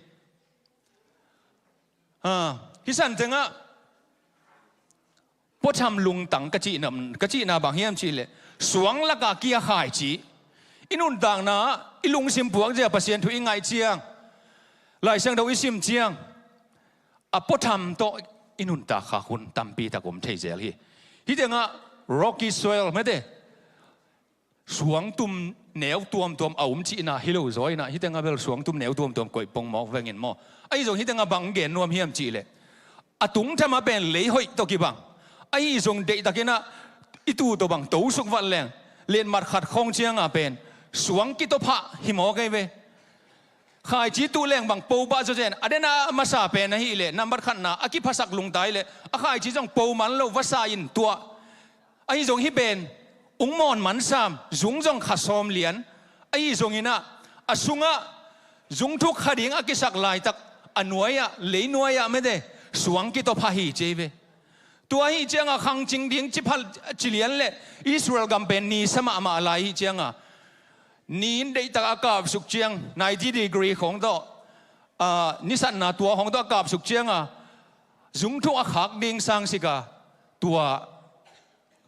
Ha, hih san tengah puatham lungtang ka cihna, ka cihna bang hiam cihleh, suang laka kia khaici. I nuntakna, i lungsim puakzia Pasian thu i ngaih ciang, Lai Siangtho i sim ciang, a puatham tawh i nuntak khak hun tampi tak om thei zel hi. Hih tengah rocky soil, mate, suangtum neu tuamtuam a um cihna hi lo zaw inah, hih tengah bel suangtum neu tuamtuam koih pongmawk vengin maw? Ahi zong hih tengah bang gen nuam hiam cihleh, a tungtham a pen lei hoih tawh kibang. Ahi zong deihtakinah i tu tawh bang tosuk vat leng, letmat khat khawng cianga pen suang kitophah hi mawk ei ve. Khaici tuh leng bang po pah zawzen, a dena a masa pen ahileh nambat khatna a kiphasak lungta hileh a khaici zong po man lo, vasa in tuah. Ahi zong hih pen ung mawn man sam, zung zong kha sawm lian. Ahi zonginah a sungah zungthuk kha ding a kisak laitak a nuai-ah, leinuai-ah mete suang kitawpha hi ci ei ve. Tua ahi cianga khangcing ding ci pha, ci lian le Israel gam pen ni sa mahmah lai ahi cianga, ni in deihtak a kapsuk ciang ninety degree khawng tawh, ah, nisatna tua khawng tawh a kapsuk cianga zungthuk a khak ding sangsika tua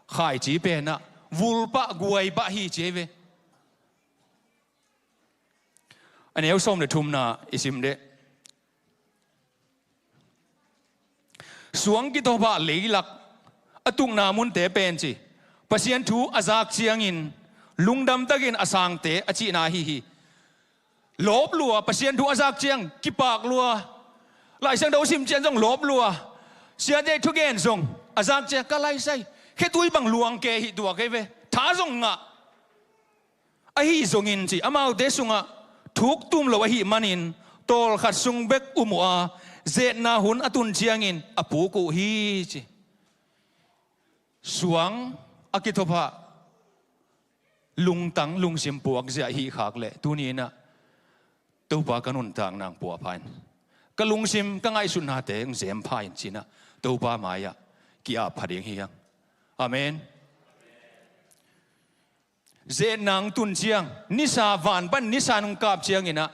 khaici penah vulpah guaipah hi ci ei ve. A neu sawm le thumna i sim deh. Suang kitawpha leilak a tukna munte pen ci, Pasian thu a zak ciangin lungdam takin a sangte a cihna ahi hi. Lawp lua, Pasian thu a zak ciang kipak lua. Laisiangtho sim ciang zong lawp lua. Siate thugen zong a zak ciang ka laisai, khetui bang luang ke hi tuak ei ve. Tha zong ngah. Ahi zongin ci, amaute sungah thuk tum lo ahi manin tawlkhat sung bek um uh a, zetna hun a tun ciangin a puk uh hi ci. Suang a kitawpha lungtang lungsim puakzia ahi khak leh tuni inah Topa ka nuntakna hong pua pha in, ka lungsim ka ngaihsutnate hong zem pha in ci-in ah Topa mai-ah ki-ap pha ding hi hang. Amen. Ze-etna hong tun ciang, nisa, van pan nisa hong kap ciangin ah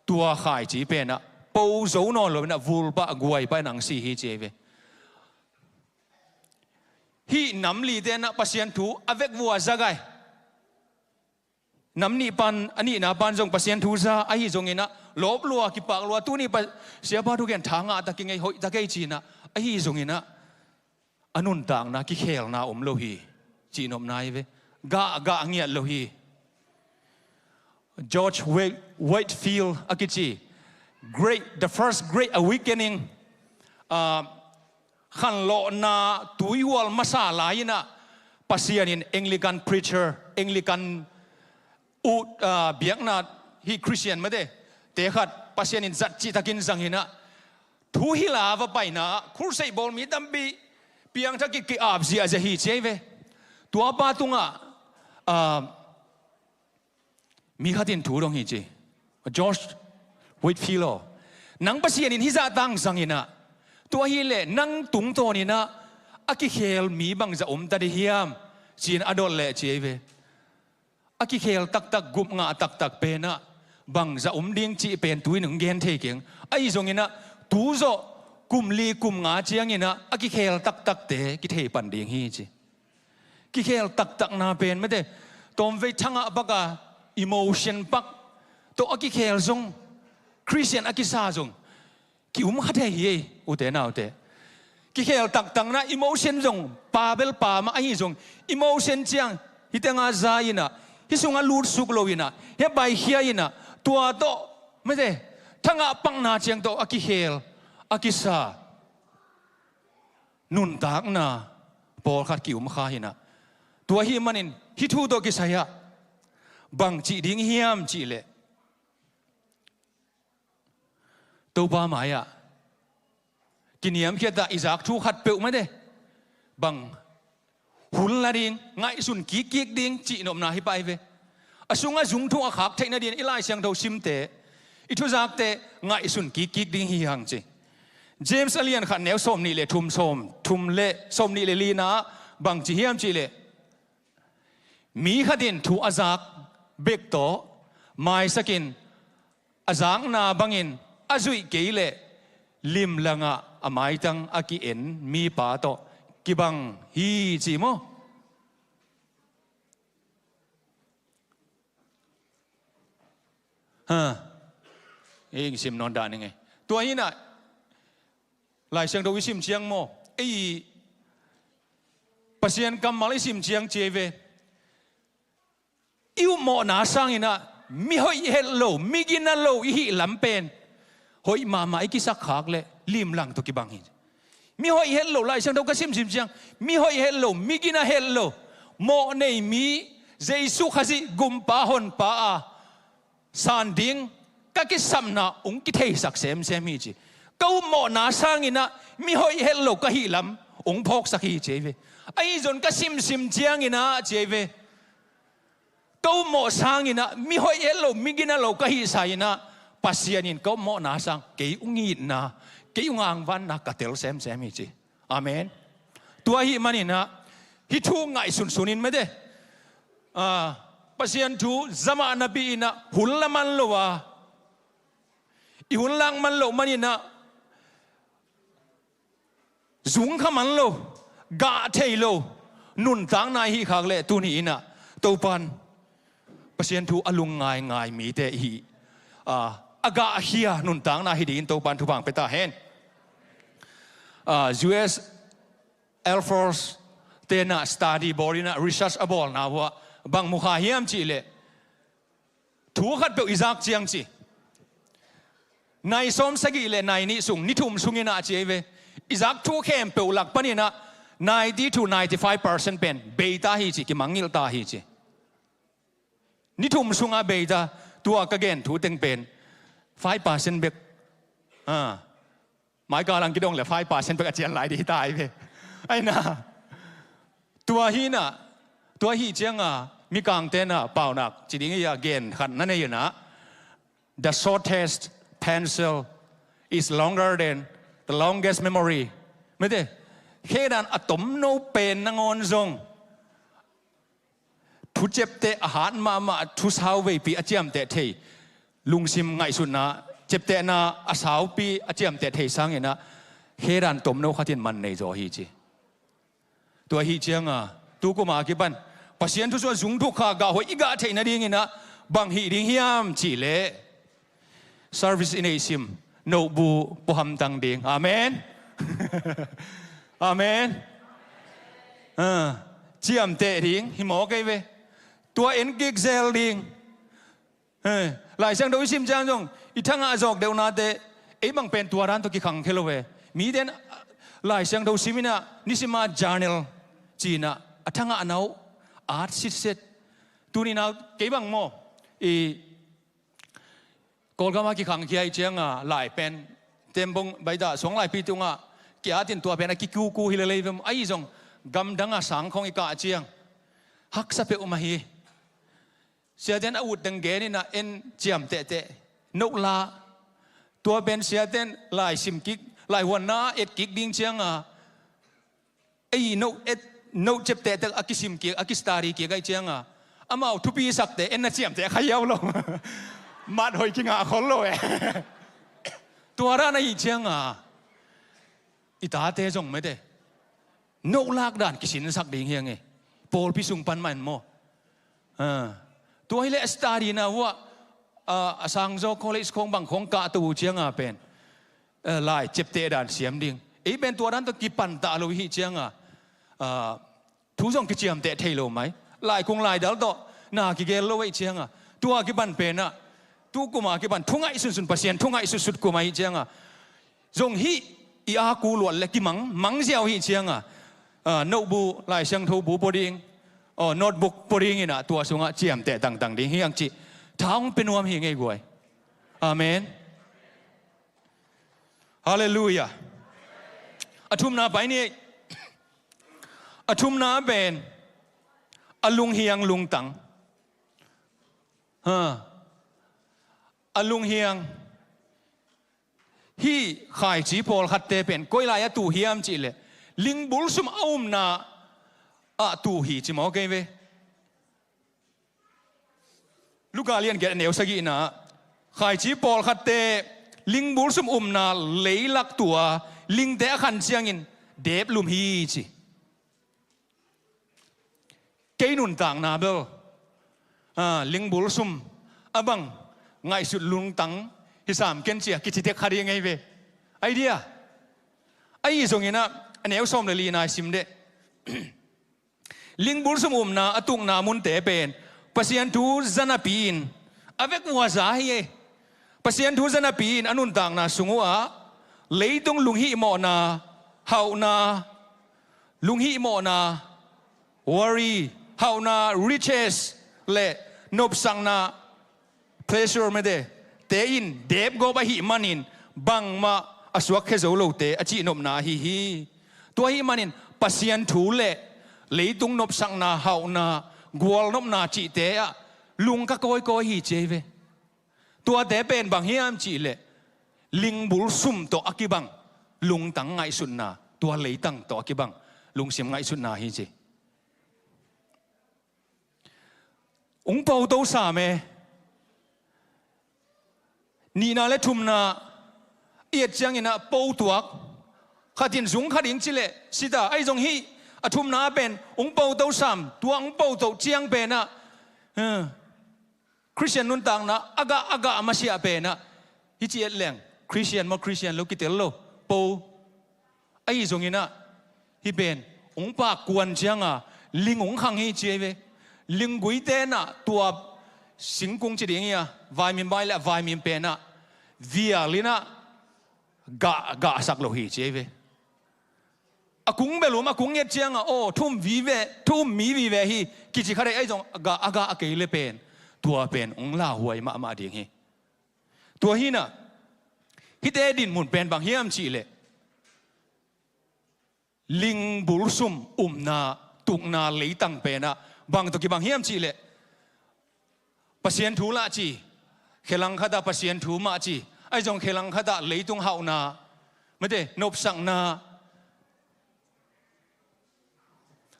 tua khaici pen ah po zo nawn lo in ah vul pah guai pah in ah hong si hi ci ahi ve. Hih nam lite in ah Pasian thu a vekvua za gai. Nam nih pan, a nihna pan zong Pasian thu za ahi zongin ah lawp lua, kipak lua, tuni pa, siapa thugen tha ngah ta kingei, hoih ta kei ci-in ah, ahi zongin ah a nuntakna kikhelna om lo hi, cihnopna hi ve. Gah, gah ngiat lo hi. George Wa-, Whitefield a kici, Great, The First Great Awakening, ah, khanlawhna tuihual masa lai-in ah Pasian in Anglican preacher, Anglican ut, ah, biakna, hih Christian mate, te khat Pasian in zat cihtakin zangin ah, thuhilh a va paina ah, crusade bawl mi tampi piangthak ki, ki-ap ziahziah hi ci ahi ve. Tua pa tungah, ah, mi khat in thu dong hi ci. George Whitefield aw, nang Pasian in hih zahta hong zangin ah, tua ahih leh nang tungtawnin ah a kikhel mi bangzah om ta ding hiam, ci-in a dot leh ci ahi ve. A kikhel taktak, gup ngah taktak pen ah bangzah om ding cih pen tu-in hong gen thei keng. Ahi zongin ah tu zawh kum li kum nga ciangin ah a kikhel taktakte kithei pan ding hi ci. Kikhel taktakna pen mate, tawmvei thangah pak a, emotion pak tawh a kikhel zong, Christian a kisa zong ki-um kha thei hi ei, ute naute. Kikhel taktakna, emotion zong, pa bel pa mah ahi zong, emotion ciang hih tengah za in ah, hih sungah lutsuk lo in ah, hih paikhia in ah, tua tawh mate, thangah pakna ciang tawh a kikhel, a kisa nuntakna pawlkhat ki-um kha hi in ah. Tua ahih manin hih thu tawh kisai-ah bang cih ding hiam cih leh, Topa mai-ah kiniamkhiat ah i zak thu khatpeuh mate, bang hun la ding, ngaihsun kikkik ding cihnopna hi pah hi ve. A sungah zungthuk a khak theih nadingin i Lai Siangtho simte, i thuzakte ngaihsun kikkik ding hi hang ci. James a lian khat, neu sawmnih le thum, sawm, thum le sawmnih le lina ah bang ci hiam cih leh, mi khat in thu a zak bek tawh maisak in, a zakna bangin a zuih kei leh limlangah a maitang a ki-en mipa tawh kibang hi ci maw? Ha. Ei sim nawn dah ning ei. Tua hi in ah, Lai Siangtho i sim ciang maw, ei Pasian kammal i sim ciang ci ei ve. I upmawhna sangin ah mihoih het lo, migina lo i hih lam pen hoih mahmah i kisak khak leh limlang tawh kibang hi. Mihoih het lo, Lai Siangtho ka simsim ciang, mihoih het lo, migina het lo, mawh nei mi, Jesu Khazih gumpa honpa a san ding ka kisapna hong kitheisak semsem hi ci. Ka upmawhna sangin ah mihoih het lo ka hih lam hong phawksak hi ci ei ve. Ahi zong ka simsim ciangin ah ci ei ve, ka upmawh sangin ah mihoih het lo, migina lo ka hihsa in ah, Pasian in ka upmawhna sang kei hong itna, kei hong angvanna ka tel semsem hi ci. Amen. Tua ahih manin ah hih thu ngaihsunsun in mate, ah, Pasian thu za mah napi in ah hun la man lo a, i hun lak man loh manin ah zung kha man lo, gah thei lo nuntakna i hih khak leh tuni in ah Topan Pasian thu a lungngaingai mite i hih, ah, a gahkhia nuntakna hi dingin Topan thupha hong pia ta hen. Ah, U S Air Force te in ah study bawl in ah, research a bawlna uh ah bang mu kha hiam cih leh, thu khatpeuh i zak ciang ci, nai sawm sagih le nai nih sung, ni thum sungin ah ci ei ve, i zak thu khempeuh lak panin ah ninety to ninety five percent pen bei ta hi ci, kimangngilh ta hi ci. Ni thum sungah bei ta, tua ka gen thu teng pen five percent bek. Ah. Mai kal ang kidong le five percent bek a cian lai ding hi ta hi ve. Aina. Tua hi in ah, tua hi ciang a, mikangte in ah, paunak ci ding hi a, gen khat na nei in ah, The shortest pencil is longer than the longest memory. Mete, khedan a tomno pen nangawn zong thu ciapteh a hat mahmah, thu sau veipi a ciamteh thei, lungsim ngaihsutna ciaptehna a saupi a ciamteh thei sanginah khedan tomno khatin man nei zaw hi ci. Tua hih cianga tu kuma a kipan Pasian thu sungah zung thuk kha gah hoih i gah theih nadinginah bang hih ding hiam cihleh service i neih sim nobu puhamtang ding. Amen. Amen. Ah, ciamteh ding hi maw kei ve. Tua en kik zel ding. Eh, Lai Siangtho i sim ciang zong i thangah zawk deuhnate ei bang pen tua dan tawh kikhang khia lo ve. Miten Lai Siangtho siminah nisima journal cinah a thangah nau at sitset. Tuninah kei bang maw i Kawlgama kikhang khia i cianga lai pen tembong baita suang laipi tungah kiatin tua pen a kikuku hi lelei vem ahi zong gamdanga sangkhong i kah ciang haksa peuh mah hi. Siaten a ut dang geninah en ciamtehteh nohla tua pen siaten lai sim kik lai huanna et kik ding cianga ei no et no ciaptehte a kisim kik a kistari kik ahi cianga amau thupi sakte en na ciamteh kha hiau lo. Mat hoih kingah khol lo e. Tua dan ahi cianga i tate zong mete nohlak dan kisinsak ding hiang e. Pawlpi sung pan mah in maw? Ah, tua hileh a study na uh ah, ah, a sangzaw college khawng bang khawng kahto uh cianga pen, ah, lai ciapteh dan siam ding. Ei pen tua dan tawh kipantah lo i hih cianga, ah, thu zong kiciamteh thei lo mai. Lai kung lai dal tawh na kigel lo ahi cianga tua kipan penah tu kuma kipan thu ngaih sunsun Pasian thu ngaih sutsut kuma ahi cianga zong hih i aku luat le kimang mangziau hi cianga, ah, nobu Lai Siangtho bu pua ding, aw, notebook pua dinginah tua sungah ciamteh tangtang ding hiang cih tha hong pia nuam hi ngei guai. Amen. Halleluiah. A thumna pai ni. A thumna pen a lunghiang lungtang. Ha. A lunghiang. Hih khaici pawlkhatte pen koi lai a tuh hiam cihleh lingbul sum a umna ah tuh hi ci maw kei ve. Luka lian giat a neu sagihna ah khaici pawlkhatte lingbul sum umna leilak tuh a lingte a khan ciangin deep lum hi ci. Kei nuntakna bel, ah, lingbul sum a bang ngaihsut lungtang hi sam ken cia kici tek kha ding ngei ve. Idea ahi zonginah a neu sawm le lina i sim deh. Lingbul sum umna a tukna munte pen Pasian thu zanapi in a vek uh a za hi e. Pasian thu zanapi in a nuntakna sung uhah leitung lunghihmawhna, hauhna, lunghihmawhna, worry, hauhna, riches, le nopsakna, pleasure mete, te in depgawp ahih manin bangmah a suakkhia zo lote a cihnopna ahi hi. Tua ahih manin Pasian thu le leitung nopsakna, hauhna, gualnopna cihte ah lung ka kawikawi hi ci ei ve. Tuate pen bang hiam cihleh lingbul sum tawh a kibang lungtang ngaihsutna, tua leitang tawh a kibang lungsim ngaihsutna hi ci. Ung po to sam e. Nihna le thumna i et cianginah po tuak khatin zung kha ding cileh sita ahi zong hih a thumna pen ung po to sam tua ung po to ciang penah, eh, Khristian nuntakna a gah a gah a masiah penah hih ci et leng Khristian maw Khristian lo kitel lo po. Ahi zonginah hih pen ung pak kuan cianga ling ung khang hi ci ei ve. Linggui tenah tua singkung ci ding hi a vaimim bai le a vaimim penah vialinah gah gahsak lo hi ci ei ve. A kung belum a kung nget cianga aw thu um vive thu um mi vive hi kici kha dei ahi zong a gah a gah a kei le pen tua pen ung lauhuai mahmah ding hi. Tua hinah hihte dinmun pen bang hiam cihleh lingbul sum umna tukna leitang penah bang tawh kibang hiam cihleh Pasian thu lah ci khelang khatah Pasian thu mah ci, ahi zong khelang khatah leitung hauhna, mate, nopsakna,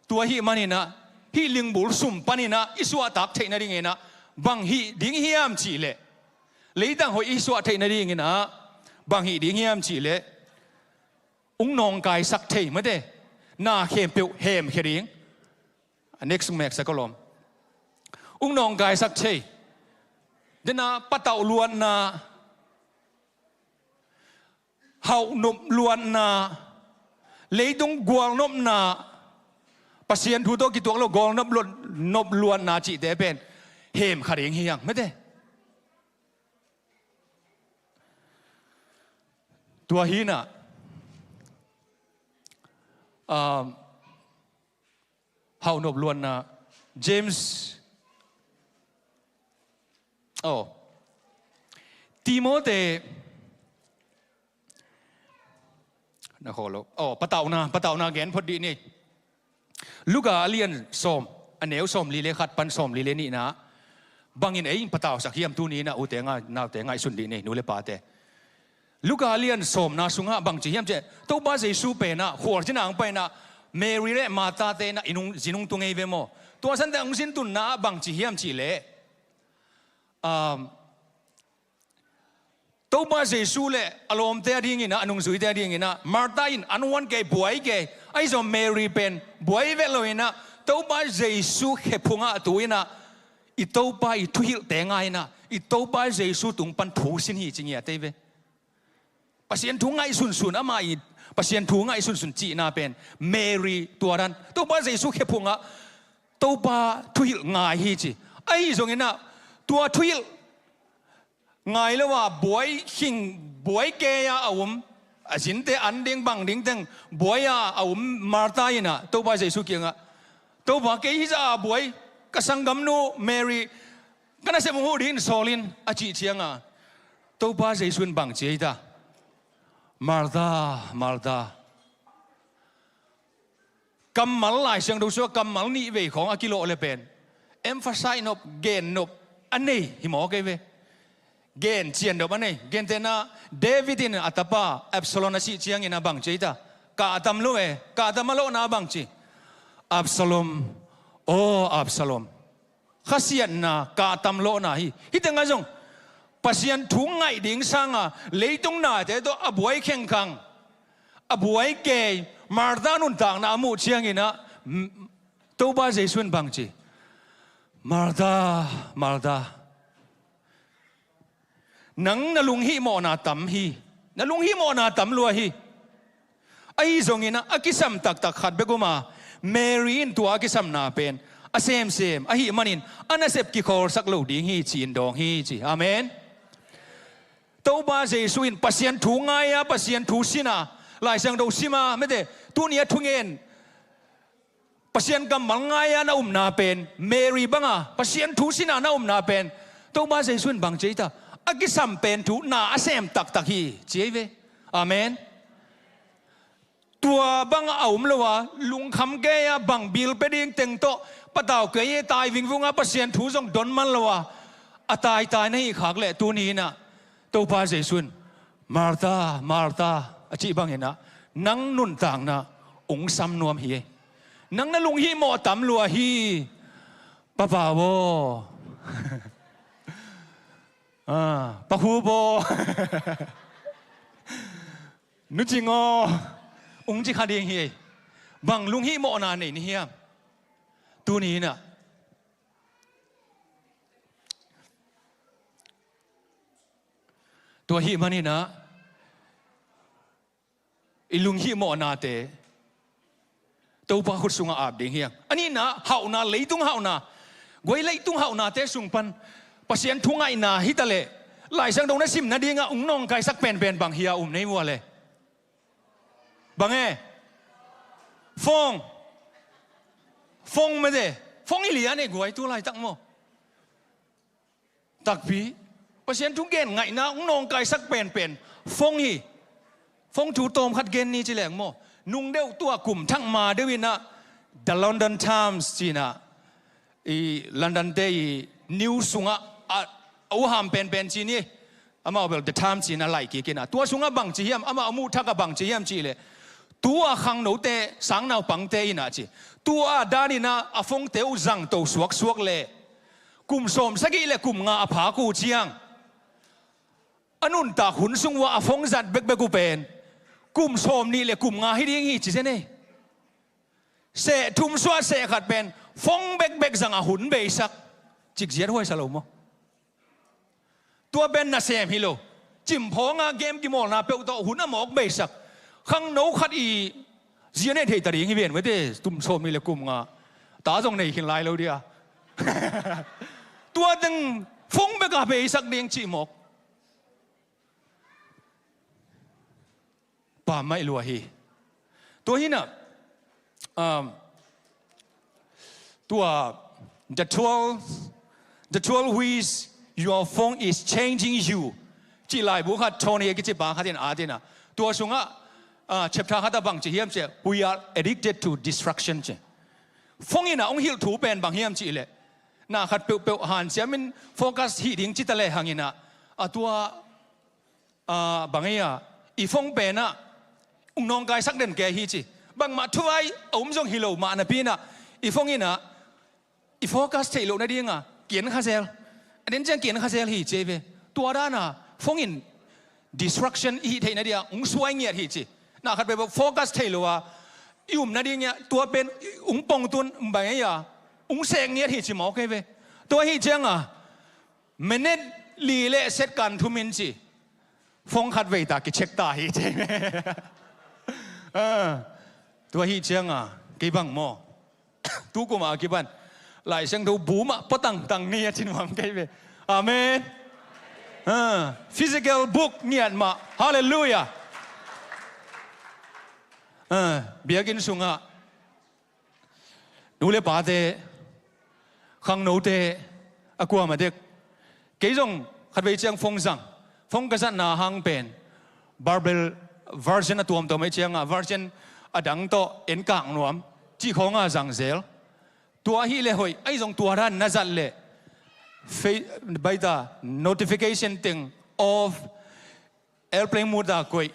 tua ahih maninah hih lingbul sum paninah i suahtak theih nadinginah bang hih ding hiam cihleh, leitang hoih i suah theih nadinginah bang hih ding hiam cihleh, ung nawngkaisak thei, mate, na khempeuh hemkhia ding. A next mek sa ka lawm. Ung nawngkaisak thei. Dena patauh luatna, hauhnop luatna, leitung gualnopna, Pasian thu tawh kituak lo gualnop luat, nop luatna cihte pen hemkhia ding hi hang, mate. Tua hinah, um, hauhnop luatna, James, oh, Timote, na khaw lo, oh, patauhna, patauhna gen phot dih ni. Luka a lian sawm, a neu sawmli le khat pan sawmli le nihna, bangin ei in patausak hiam tuni inah, ute ngai, naute ngaihsun dih ni, nu le pate. Luka a lian sawmna sungah bangci hiam cihleh, Topa Jesu penah khualzin ah hong painah Mary le Martha te inah inn hong zin hong tung ei ve maw. Tua sante hong zin tunna ah bangci hiam cihleh, um, Topa Jesu le a lawmte a dinginah, a nungzuite a dinginah, Martha in an huan kei, buai kei, ahi zong Mary pen buai vet lo inah, Topa Jesu khephungah tu inah, i Topa i thuhilhte ngai inah, i Topa Jesu tung pan thu sin hi ci ngiat ei ve. Pasian thu ngaihsunsun, amah i Pasian thu ngaihsunsun cihna pen Mary tua dan, Topa Jesu khephungah Topa thuhilh ngai hi ci. Ahi zonginah tua thuhilh ngai lo a buai khing, buai kei a a um, a zinte an ding bang ding teng buai a a um Martha inah Topa Jesu kiangah, Topa, kei hizah a buai, ka sanggamnu Mary ka nasep hong huh dingin sawl in, a cih cianga Topa Jesu in bangci ei ta, Martha, Martha. Kammal, Lai Siangtho sungah kammal nih vei khawng a kilawh le pen emphasize nop, gen nop a nei hi mawk ei ve. Gen cian nop a nei. Gentehna, David in a tapa Absalom a sih ciangin a bangci ei ta, kah a tam lo e, kah a tam a lawhna a bangci, Absalom, aw Absalom. Khasiatna, kah a tam lawhna hi. Hih tengah zong Pasian thu ngaih ding sanga leitung nate tawh a buai khengkhang, a buai kei, Martha nuntakna a muh cianginah, m-, Topa Jesu in bangci, Martha, Martha, nang na lunghihmawhna tam hi. Na lunghihmawhna tam lua hi. Ahi zonginah a kisam taktak khat bek um a, Mary in tua a kisamna pen a semsem ahih manin a nasep kikhawlsak lo ding hi ci-in dawng hi ci. Amen. Topa Jesu in Pasian thu ngai-a, Pasian thu sin-a, Lai Siangtho sim-a, mete, tuni a thungen Pasian kammal ngai-a na umna pen, Mary banga Pasian thu sin-a na umna pen, Topa Jesu in bangci ei ta, a kisam pen thu na a sem taktak hi ci ei ve. Amen. Tua banga a um lo a, lungkham kei-a bang bil pia ding teng tawh patau kei-a tai vingvung a, Pasian thu zong don man lo a, a taitai na hih khak leh tuni inah Topa Jesu in, Martha, Martha, a cih banginah, nang nuntakna ung sam nuam hi. Nang na lunghihmawh tam lua hi. Papa aw. Ah, Pa Khup aw. Nu Cing aw. Ung ci kha ding hi. Bang lunghihmawhna nei ni hiam? Tuni inah. Tua ahih maninah i lunghihmawhnate Topa khut sungah ap ding hi hang. A nihna, hauhna, leitung hauhna. Guai, leitung hauhnate sung pan Pasian thu ngaihna hi ta leh, Lai Siangtho na sim nadingah ung nawngkaisak penpen bang hi a um nei vua le? Bang e? Phone. Phone mete. Phone hi lian e guai, tu laitak maw. Takpi, Pasian thu gen ngaihna ung nawngkaisak penpen phone hi. Phone thu tawm khat gen ni ci leng maw. Nung deuh tua kum thak ma deuh inah The London Times ci-inah, i London te i news sungah a a uham penpen ci ni. Amau bel the time ci-in a laih kik in ah, tua sungah bang ci hiam, amah a muh thak ah bang ci hiam cih leh, tu-a khangnote, sang naupangte in ah ci, tu-a dan in ah a phone-te uh zangto suaksuak leh kum sawm sagih le kum nga a phak uh ciang, a nuntak hun sung uah a phone zat bekbek uh pen kum sawm nih le kum nga hi ding hi ci zen ei. Seh thum suah seh khat pen phone bekbek zang a hun beisak, cikziat huaisa lo maw? Tua pen nasem hi lo. Cimphawng a game kimawlna peuh tawh hun a mawk beisak khangno khat i zia nei theih ta ding hi ven mate, kum sawm nih le kum nga. Ta zong nei khin lai lo dia. Tua teng phone bek a beisak ding cih mawk. Pammaih lua hi. Tua hi in ah, um, tua, the twelve, the twelve ways your phone is changing you cih laibu khat Tony a kici pa khat in a at in ah, tua sungah, ah, chapter khat ah bang ci hiam cih leh, we are addicted to distraction ci. Phone in ah hong hilh thu pen bang hiam cih leh, na khat peuhpeuh hanciam in focus hih ding ci ta lehang in ah, a tua, ah, bang ei a, i phone pen ah hong nawngkaisak den kei hi ci. Bangmah thuvai a um zong hi lo mah napi in ah, i phone in ah i focus theih loh nading a kian kha zel. A den ciang kian kha zel hi ci ei ve. Tua dan a phone in distraction i hih theih nading a hong suai ngiat hi ci. Na khat peuhpeuh focus thei lo a i um nading ah tua pen hong pongtun bang ei a hong sek ngiat hi ci mawk ei ve. Tua hi ciang a minute li le second thum in ci, phone khat vei ta kicheck ta hi ci. Ah, tua hi ciang a, kei bang maw, tu kum a kipan Lai Siangtho bu mah pua tangtang ni a ci nuam kei ve. Amen. Ah, physical book ngiat mah. Hallelujah. Ah, biakinn sungah nu le pate, khangnote, a kuamah dek. Kei zong khatvei ciang phone zang, phone ka zatna hang pen Bible version a tuamtuam ahih ciangah version a dang tawh en kak nuam cih khawngah zang zel. Tua ahih leh hoih, ahi zong tua dan na zat leh, fe-, baita notification teng off, airplane mode ah koih.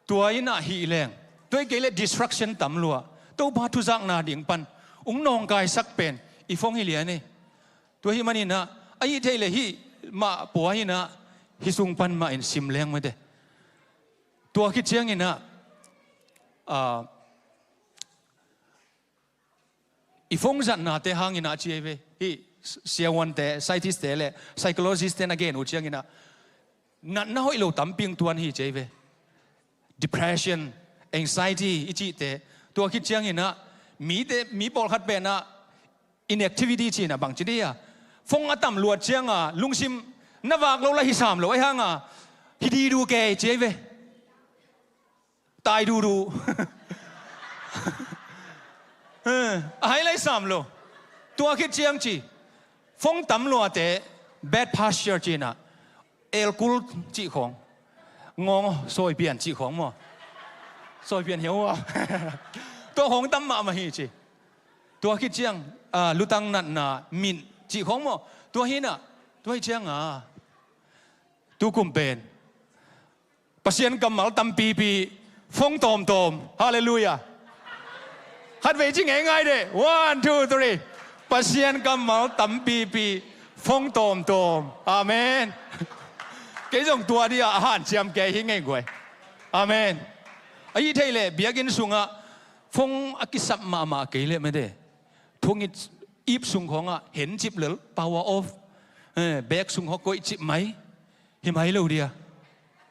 Tua in ah hih leng, tua hi kei leh distraction tam lua. Topa thuzakna ding pan hong nawngkaisak pen i phone hi lian hi. Tua hih manin ah, ahih theih leh hih mah pua hi in ah, hih sung pan mah in sim leng mate. Tua khit ciangin ah, ah, i phone zatnate hangin ah ci ei ve. Hih siavuante, scientist-te le psychologist-te na gen uh ciangin ah, natna hoih lo tampi hong tuan hi ci ei ve. Depression, anxiety i cihte. Tua khit ciangin ah, mite, mi pawlkhat pen ah inactivity ci-in ah bang ci dih a, phone a tam luat ciang a lungsim na vak lo la hi sam lo, ahi hang a hi didu kei ci ei ve. Tai duhduh. Eh, a hai lai sam lo. Tua khit ciang ci, phone tam luate, bad posture ci-in ah, elkul cih khawng, ngawng sawipian cih khawng maw? Sawipian hi uh a. Tua khawng tam mahmah hi ci. Tua khit ciang, ah, lutang natna, min cih khawng maw? Tua hi in ah, tua hi ciang a, tu kum pen Pasian kammal tampipi, phone tawmtawm. Halleluiah. Khatvei ci ngeingai deh. One, two, three. Pasian kammal tampipi, phone tawmtawm. Amen. Kei zong tua dih a hanciam kei hi ngei guai. Amen. Ahih theih leh biakinn sungah phone a kisap mahmah kei leh mate, thongit ip sung khawngah hencip lel, power off. Eh, bag sung khawng koih cip mai. Hi mai lo dia.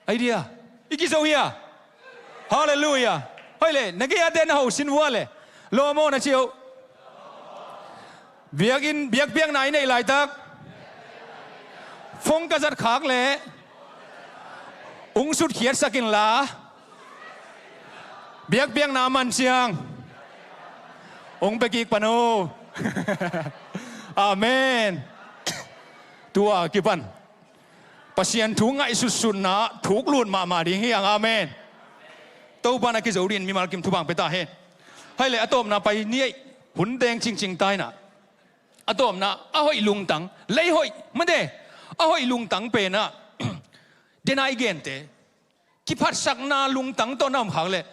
Ai dia. I kizo hia. Halleluiah. Hoi le, na gei-ate na ho sin vua le, lawm aw na ci uh. Biakinn, biakpiakna i neih laitak phone ka zat khak leh ung sutkhiatsak inla, biakpiakna a man ciang ung pia kik pan uh. Amen. Tua kipan Pasian thu ngaihsutsutna thuk lut mahmah ding hi hang. Amen. Topa na kizo dingin mimal kim thupha pia ta hen. Hai le, a tawpna pai ni ei, hun teng cingcing ta in ah. A tawpna, a hoih lungtang, lei hoih mate, A hoih lungtang pen ah, dena i gente, kiphatsakna lungtang tawh na om khak leh,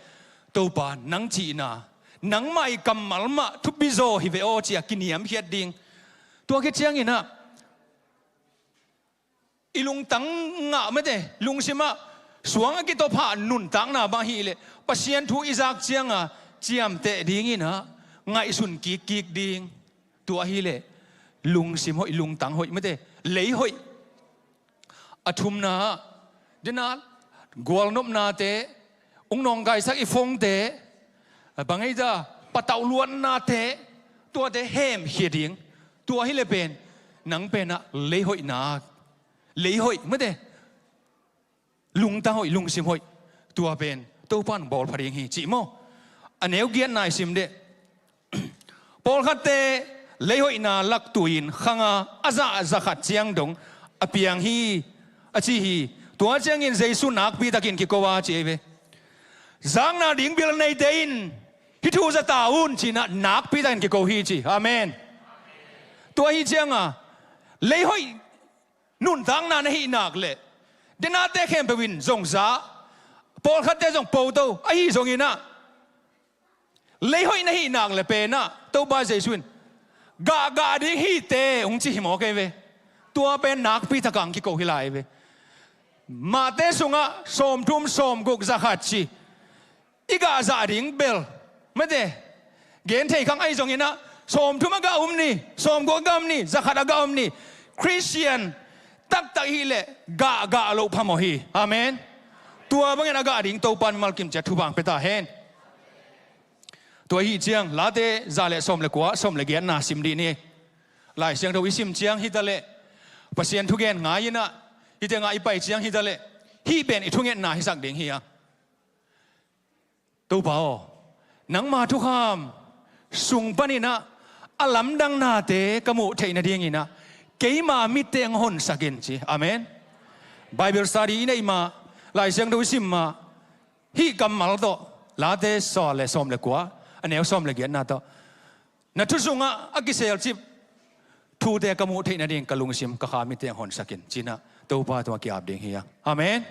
Topa, nang cihna, nangmah i kammal mah thupi zaw hi ve aw, ci-a kiniamkhiat ding. Tua khit ciangin ah, i lungtang ngah mate, lungsim ah suang a kitawphah nuntakna bang ahih leh, Pasian thu i zak cianga ciamteh dingin ah, ngaihsun kikkik ding. Tua ahih leh lungsim hoih, lungtang hoih mate, lei hoih. A thumna ah, dena gualnopnate, ung nawngkaisak i phone-te, bang ei ta, patauh luatnate, tuate hemkhia ding. Tua ahih leh pen, nang pen ah lei hoihna, lei hoih mate, lungtang hoih, lungsim hoih, tua pen Topan bawl pha ding hi, cih maw? A neu giatna i sim deh. Pawlkhatte lei hoihna lak tu-in khanga a zah za khat ciang dong a piang hi, a ci hi. Tua ciangin Jesu nakpitakin kiko a, ci ei ve. Zakna ding bil neite in hih thu za ta un, ci-in ah nakpitakin kiko hi, ci. Amen. Tua ahih cianga lei hoih nuntakna na hih nak leh, denate khempeuh in zong za, pawlkhatte zong po to, ahi zongin ah, lei hoih na hih nak leh pen ah, Topa Jesu in, gahgah ding hi teh, hong ci hi maw kei ve. Tua pen nakpi taka hong kiko hi lai ve. Matthai sungah sawmthum, sawmguk, za khat ci. I gah zah ding bel, mate, gen thei khang ahi zongin ah, sawmthum a gah om ni, sawmguk a gah om ni, za khat a gah om ni. Khristian taktak i hih leh gahgah loh phamawh hi. Amen. Tua bangin a gah ding Topan mimal kim ciat thupha hong pia ta hen. Tua ahih ciang, Late za le sawm le kua, sawm le giatna sim dih ni. Lai Siangtho i sim ciang hi ta leh, Pasian thugen ngai-in ah, hih tengah i pai ciang hi ta leh, hih pen i thungetna hisak ding hi a. Topa aw, nangma thukham sung panin ah a lamdang nate ka muh theih nadingin ah keima mitte hong honsak in, ci. Amen. Bible study i neih mah, Lai Siangtho i sim mah, hih kammal tawh, Late za le sawm le kua, a neu sawm le giatna tawh, na thu sungah a kiselcip thute ka muh theih nading ka lungsim, ka kha mitte hong honsak in, ci-in ah Topa tungah ki-ap ding hi a. Amen.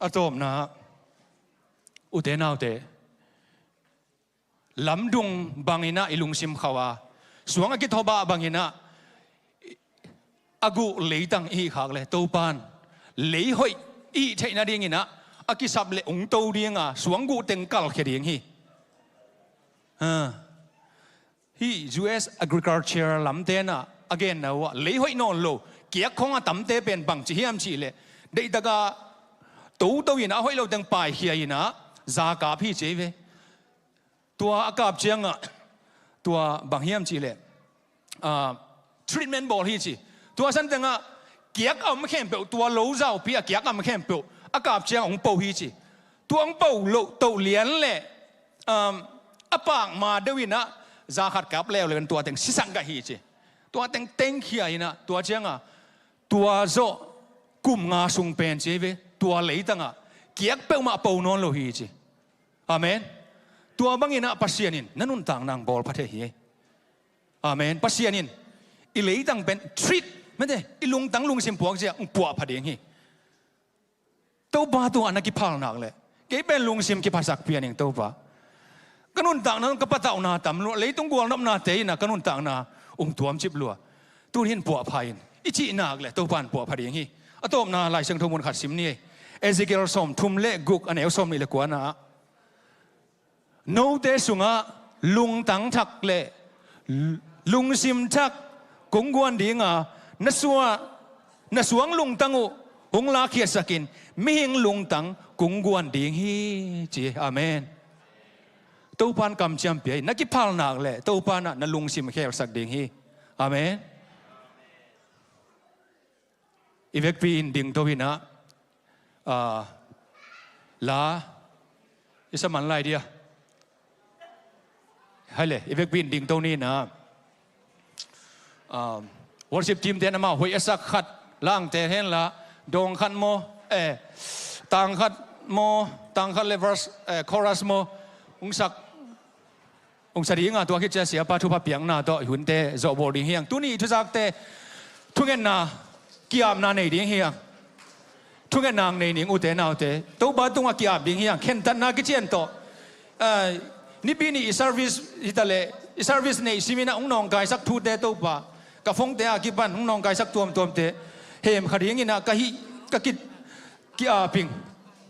A tawpna, ute naute, lamdung bangin ah i lungsim khauh a, suang a kithawbah bangin ah a guh leitang i hih khak leh, Topan lei hoih i hih theih nadingin ah a kisap leh hong to ding a, suang guh teng kalkhia ding hi. Ha. Hih U S agriculture lamte in ah a genna uh ah, lei hoih nawn lo kiak khong a tamte pen bangci hiam cih leh, deihtak a toto in ah a hoih lo teng paikhia in ah zakap hi, ci ei ve. Tua a kap ciangah, tua bang hiam cih leh, ah, treatment bawl hi, ci. Tua san tengah kiak a om khempeuh, tua lo zaupi a kiak a om khempeuh a kap ciangah hong po hi, ci. Tua hong po loh toh lian leh, um, a pakma deuh in ah za khat kap leuleu in tua teng sisak gah hi, ci. Tua teng tengkhia in ah, tua ciangah, tua zawh kum nga sung pen, ci ei ve, tua leitangah kiak peuhmah po nawn lo hi, ci. Amen. Tua bangin ah Pasian in na nuntakna hong bawl pha thei hi. Amen. Pasian in i leitang pen treat, mate, i lungtang lungsim puak ciang hong puah pha ding hi. Topa tungah na kiphal nak leh, kei pen lungsim kiphasak pia ning Topa. Ka nuntakna, ka patauhna tam lua, leitung gualnopnate in ah ka nuntakna hong tuamcip lua. Tuni in puahpha in, i cih nak leh Topa in puahpha ding hi. A tawpna Lai Siangtho mun khat sim ni. Ezekiel sawmthum le guk, a neu sawmnih le kuana ah, note sungah lungtang thak le lungsim thak kong guan ding a, na sua-, na suang lungtang uh hong lakkhiatsak in, mihing lungtang kong guan ding hi, ci. Amen. Topa in kamciam pia hi. Na kiphal nak leh Topa in ah na lungsim khelsak ding hi. Amen. I vekpi in dingto in ah, ah, la i sa man lai dia. Hai le, i vekpi in dingto ni in ah, ah, worship team te in amau hoih a sak khat la hong tel hen la, dawng khat maw, eh, tang khat maw, tang khat le verse, eh, chorus maw, hong sak Ungsa ding a, tua khit ciang siapa thupha piakna tawh hunte zawhbawl ding hi hang. Tuni thuzakte thungetna ki-apna nei ding hi hang. Thungetna nei ning, ute naute. Topa tungah ki-ap ding hi hang. Khentatna kician tawh, ah, Nipi ni i service hi ta leh, i service neih simin ah hong nawngkaisak thute Topa, ka phone-te a kipan hong nawngkaisak tuamtuamte hemkha dingin ah ka hih, ka ki, ki-ap ing.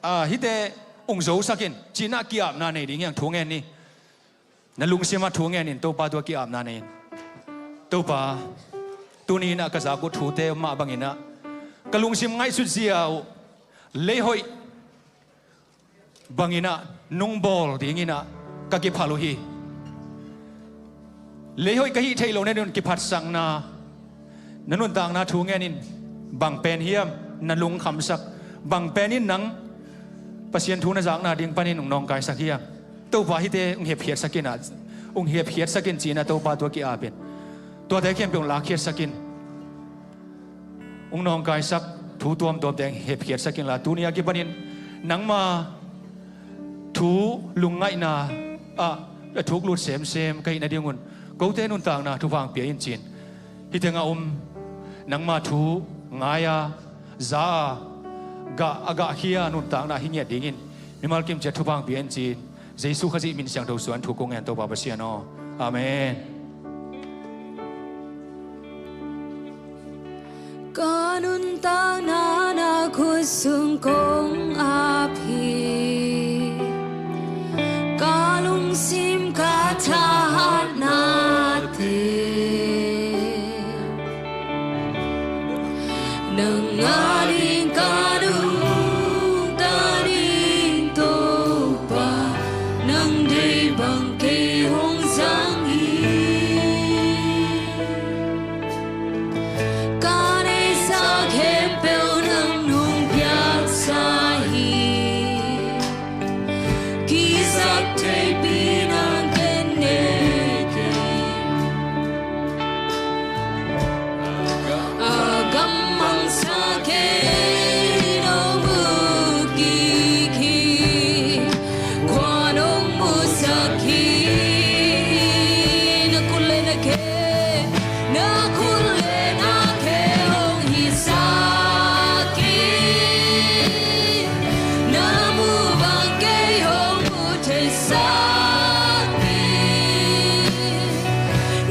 Ah, hihte hong zosak in, ci-in ah ki-apna nei ding hi hang. Thu ngen ni. Na lungsim ah thu ngen in, Topa tungah ki-apna nei in. Topa, tuni in ah ka zak uh thute mah bangin ah ka lungsim ngaihsut zia uh lei hoih bangin ah nong bawl dingin ah ka kiphal uh hi. Lei hoih ka hih theih loh nadingin kiphatsakna na nuntakna thu ngen in. Bang pen hiam na lungkhamsak? Bang pen in nang Pasian thu na zakna ding panin hong nawngkaisak hiam? Topa, hihte hong hepkhiatsak in ah, hong hepkhiatsak in, ci-in ah Topa tungah ki-ap in. Tuate khempeuh hong lakkhiatsak in. Hong nawngkaisak thu tuamtuamte hong hepkhiatsak inla, tuni a kipanin nangma thu lungngaihna ah a thuk lut semsem ka hih nadingun kote nuntakna thupha hong pia in, ci-in hih tengah om nangma thu ngai a, za a, gah a, gahkhia nuntakna hi ngiat dingin mimal kim ciat thupha hong pia in, ci-in Jesu Khazih min siangtho suan thu kong ngen, Topa Pasian aw. Amen. Ka nuntakna na khut sung kong ap hi. Ka lungsim ka thahatnate nang ading ka nungta ning, Topa, nang deih bang kei hong zang hi. Ka neihsa khempeuh nang nong piaksa hi. Kizak theipi nang ken ne kei. A gammangsa kei nong mu kik hi. Khua nong musak hi. Na khut le na khe, na khut le na khe hong hisak hi. Na mu bang kei hong mu theisak hi.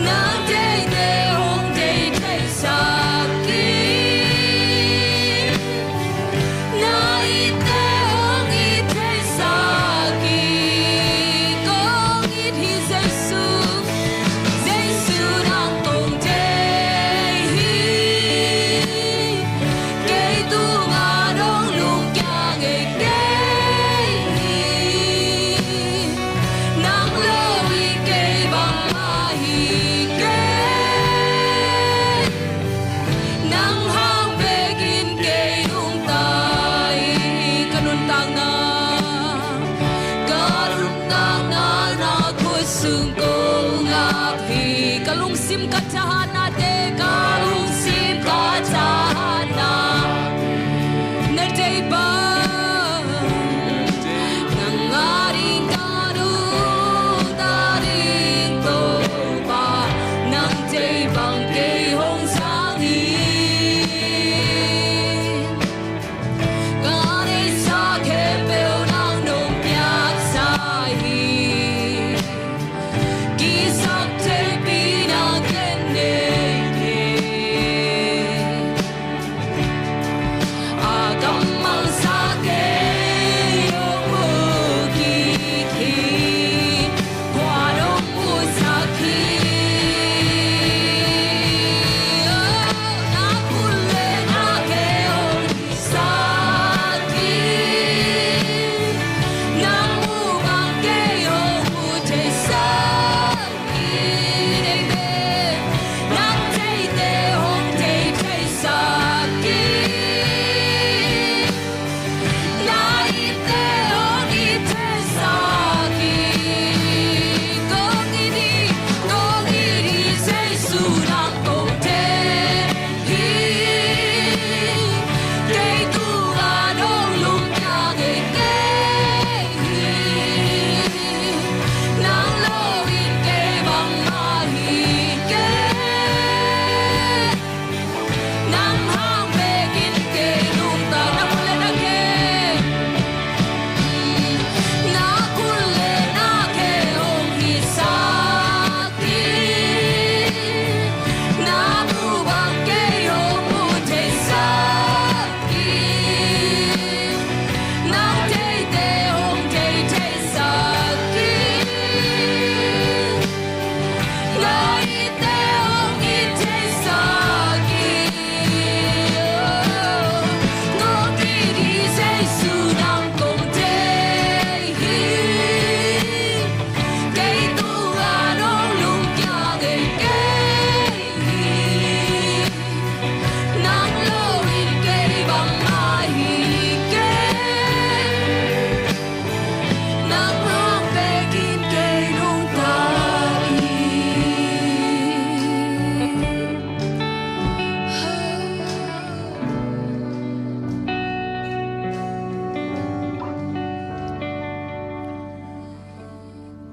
Na deihte hong deih theisak hi. Na itte hong it theisak hi. Kong it hi Jesu, Jesu nang kong deih hi. Kei tungah nong lungkia ngei kei hi. Nang lo hi kei bangmah hi kei. Nang hang bekin kei nungta hi. Ka nuntakna, ka nuntakna na khut sung kong ap hi. Ka lungsim ka thahatnate, ka lungsim ka thahatna na deih bang, nang ading ka nungta ding Topa, nang deih bang kei hong zang hi. Ka neihsa khempeuh nang nong piaksa hi. Kizak theipi nang ken ne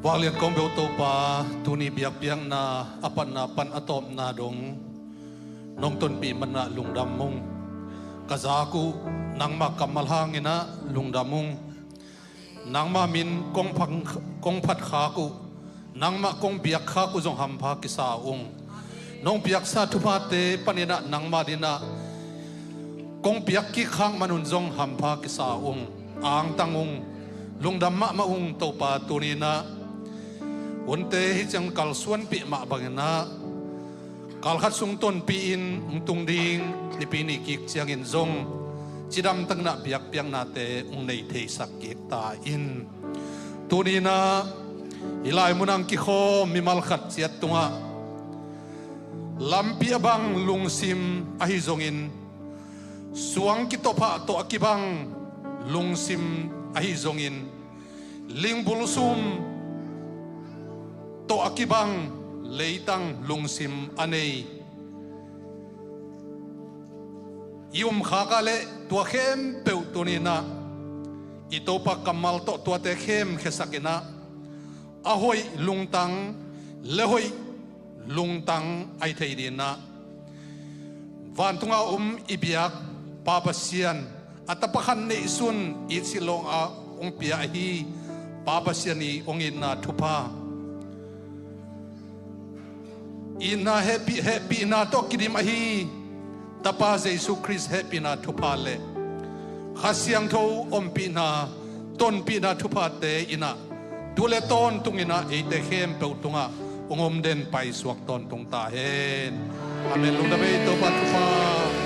Vanglian kong beuh Topa, tuni biakpiakna a patna pan a tawpna dong nong tonpih manah lungdam ung. Ka zak uh nangmah kammal hanginah lungdam ung. Nangmah min kong phat khak uh, nangmah kong biak khak uh zong hampha kisa ung. Nong piaksa thuphate paninah nangmah dinah kong piak kik khak manun zong hampha kisa ung. Angtang ung, lungdam mahmah ung Topa. Tuninah hunte hi ciang kalsuanpih mah banginah kalkhat sung tonpih in hong tung ding nipi nih kik ciangin zong cidamtaknah biakpiaknate hong nei theisak kik ta in. Tuninah hih lai munah hong kikhawm mimal khat ciat tungah lampi a bang lungsim ahi zongin, suang kitophah tawh a kibang lungsim ahi zongin, lingbulsum tawh a kibang leitang lungsim a nei i um khakah le tua khempeuh tuninah i Topa kammal tawh tuate khem khiasakinah a hoih lungtang le hoih lungtang ahi thei dinah vantunga um i biak Pa Pasian, a tapa khat neihsun itsi lawng a hong pia ahi Pa Pasian i hong itna thupha, itna hehpih, hehpihna tawh kidim ahi Tapa Jesu Khrist hehpihna thupha le Kha Siangtho ompihna, tonpihna thuphate inah tu le tawntunginah eite khempeuh tungah hong om den paisuak tawntung ta hen. Amen. Lungdam ei Topa thupha.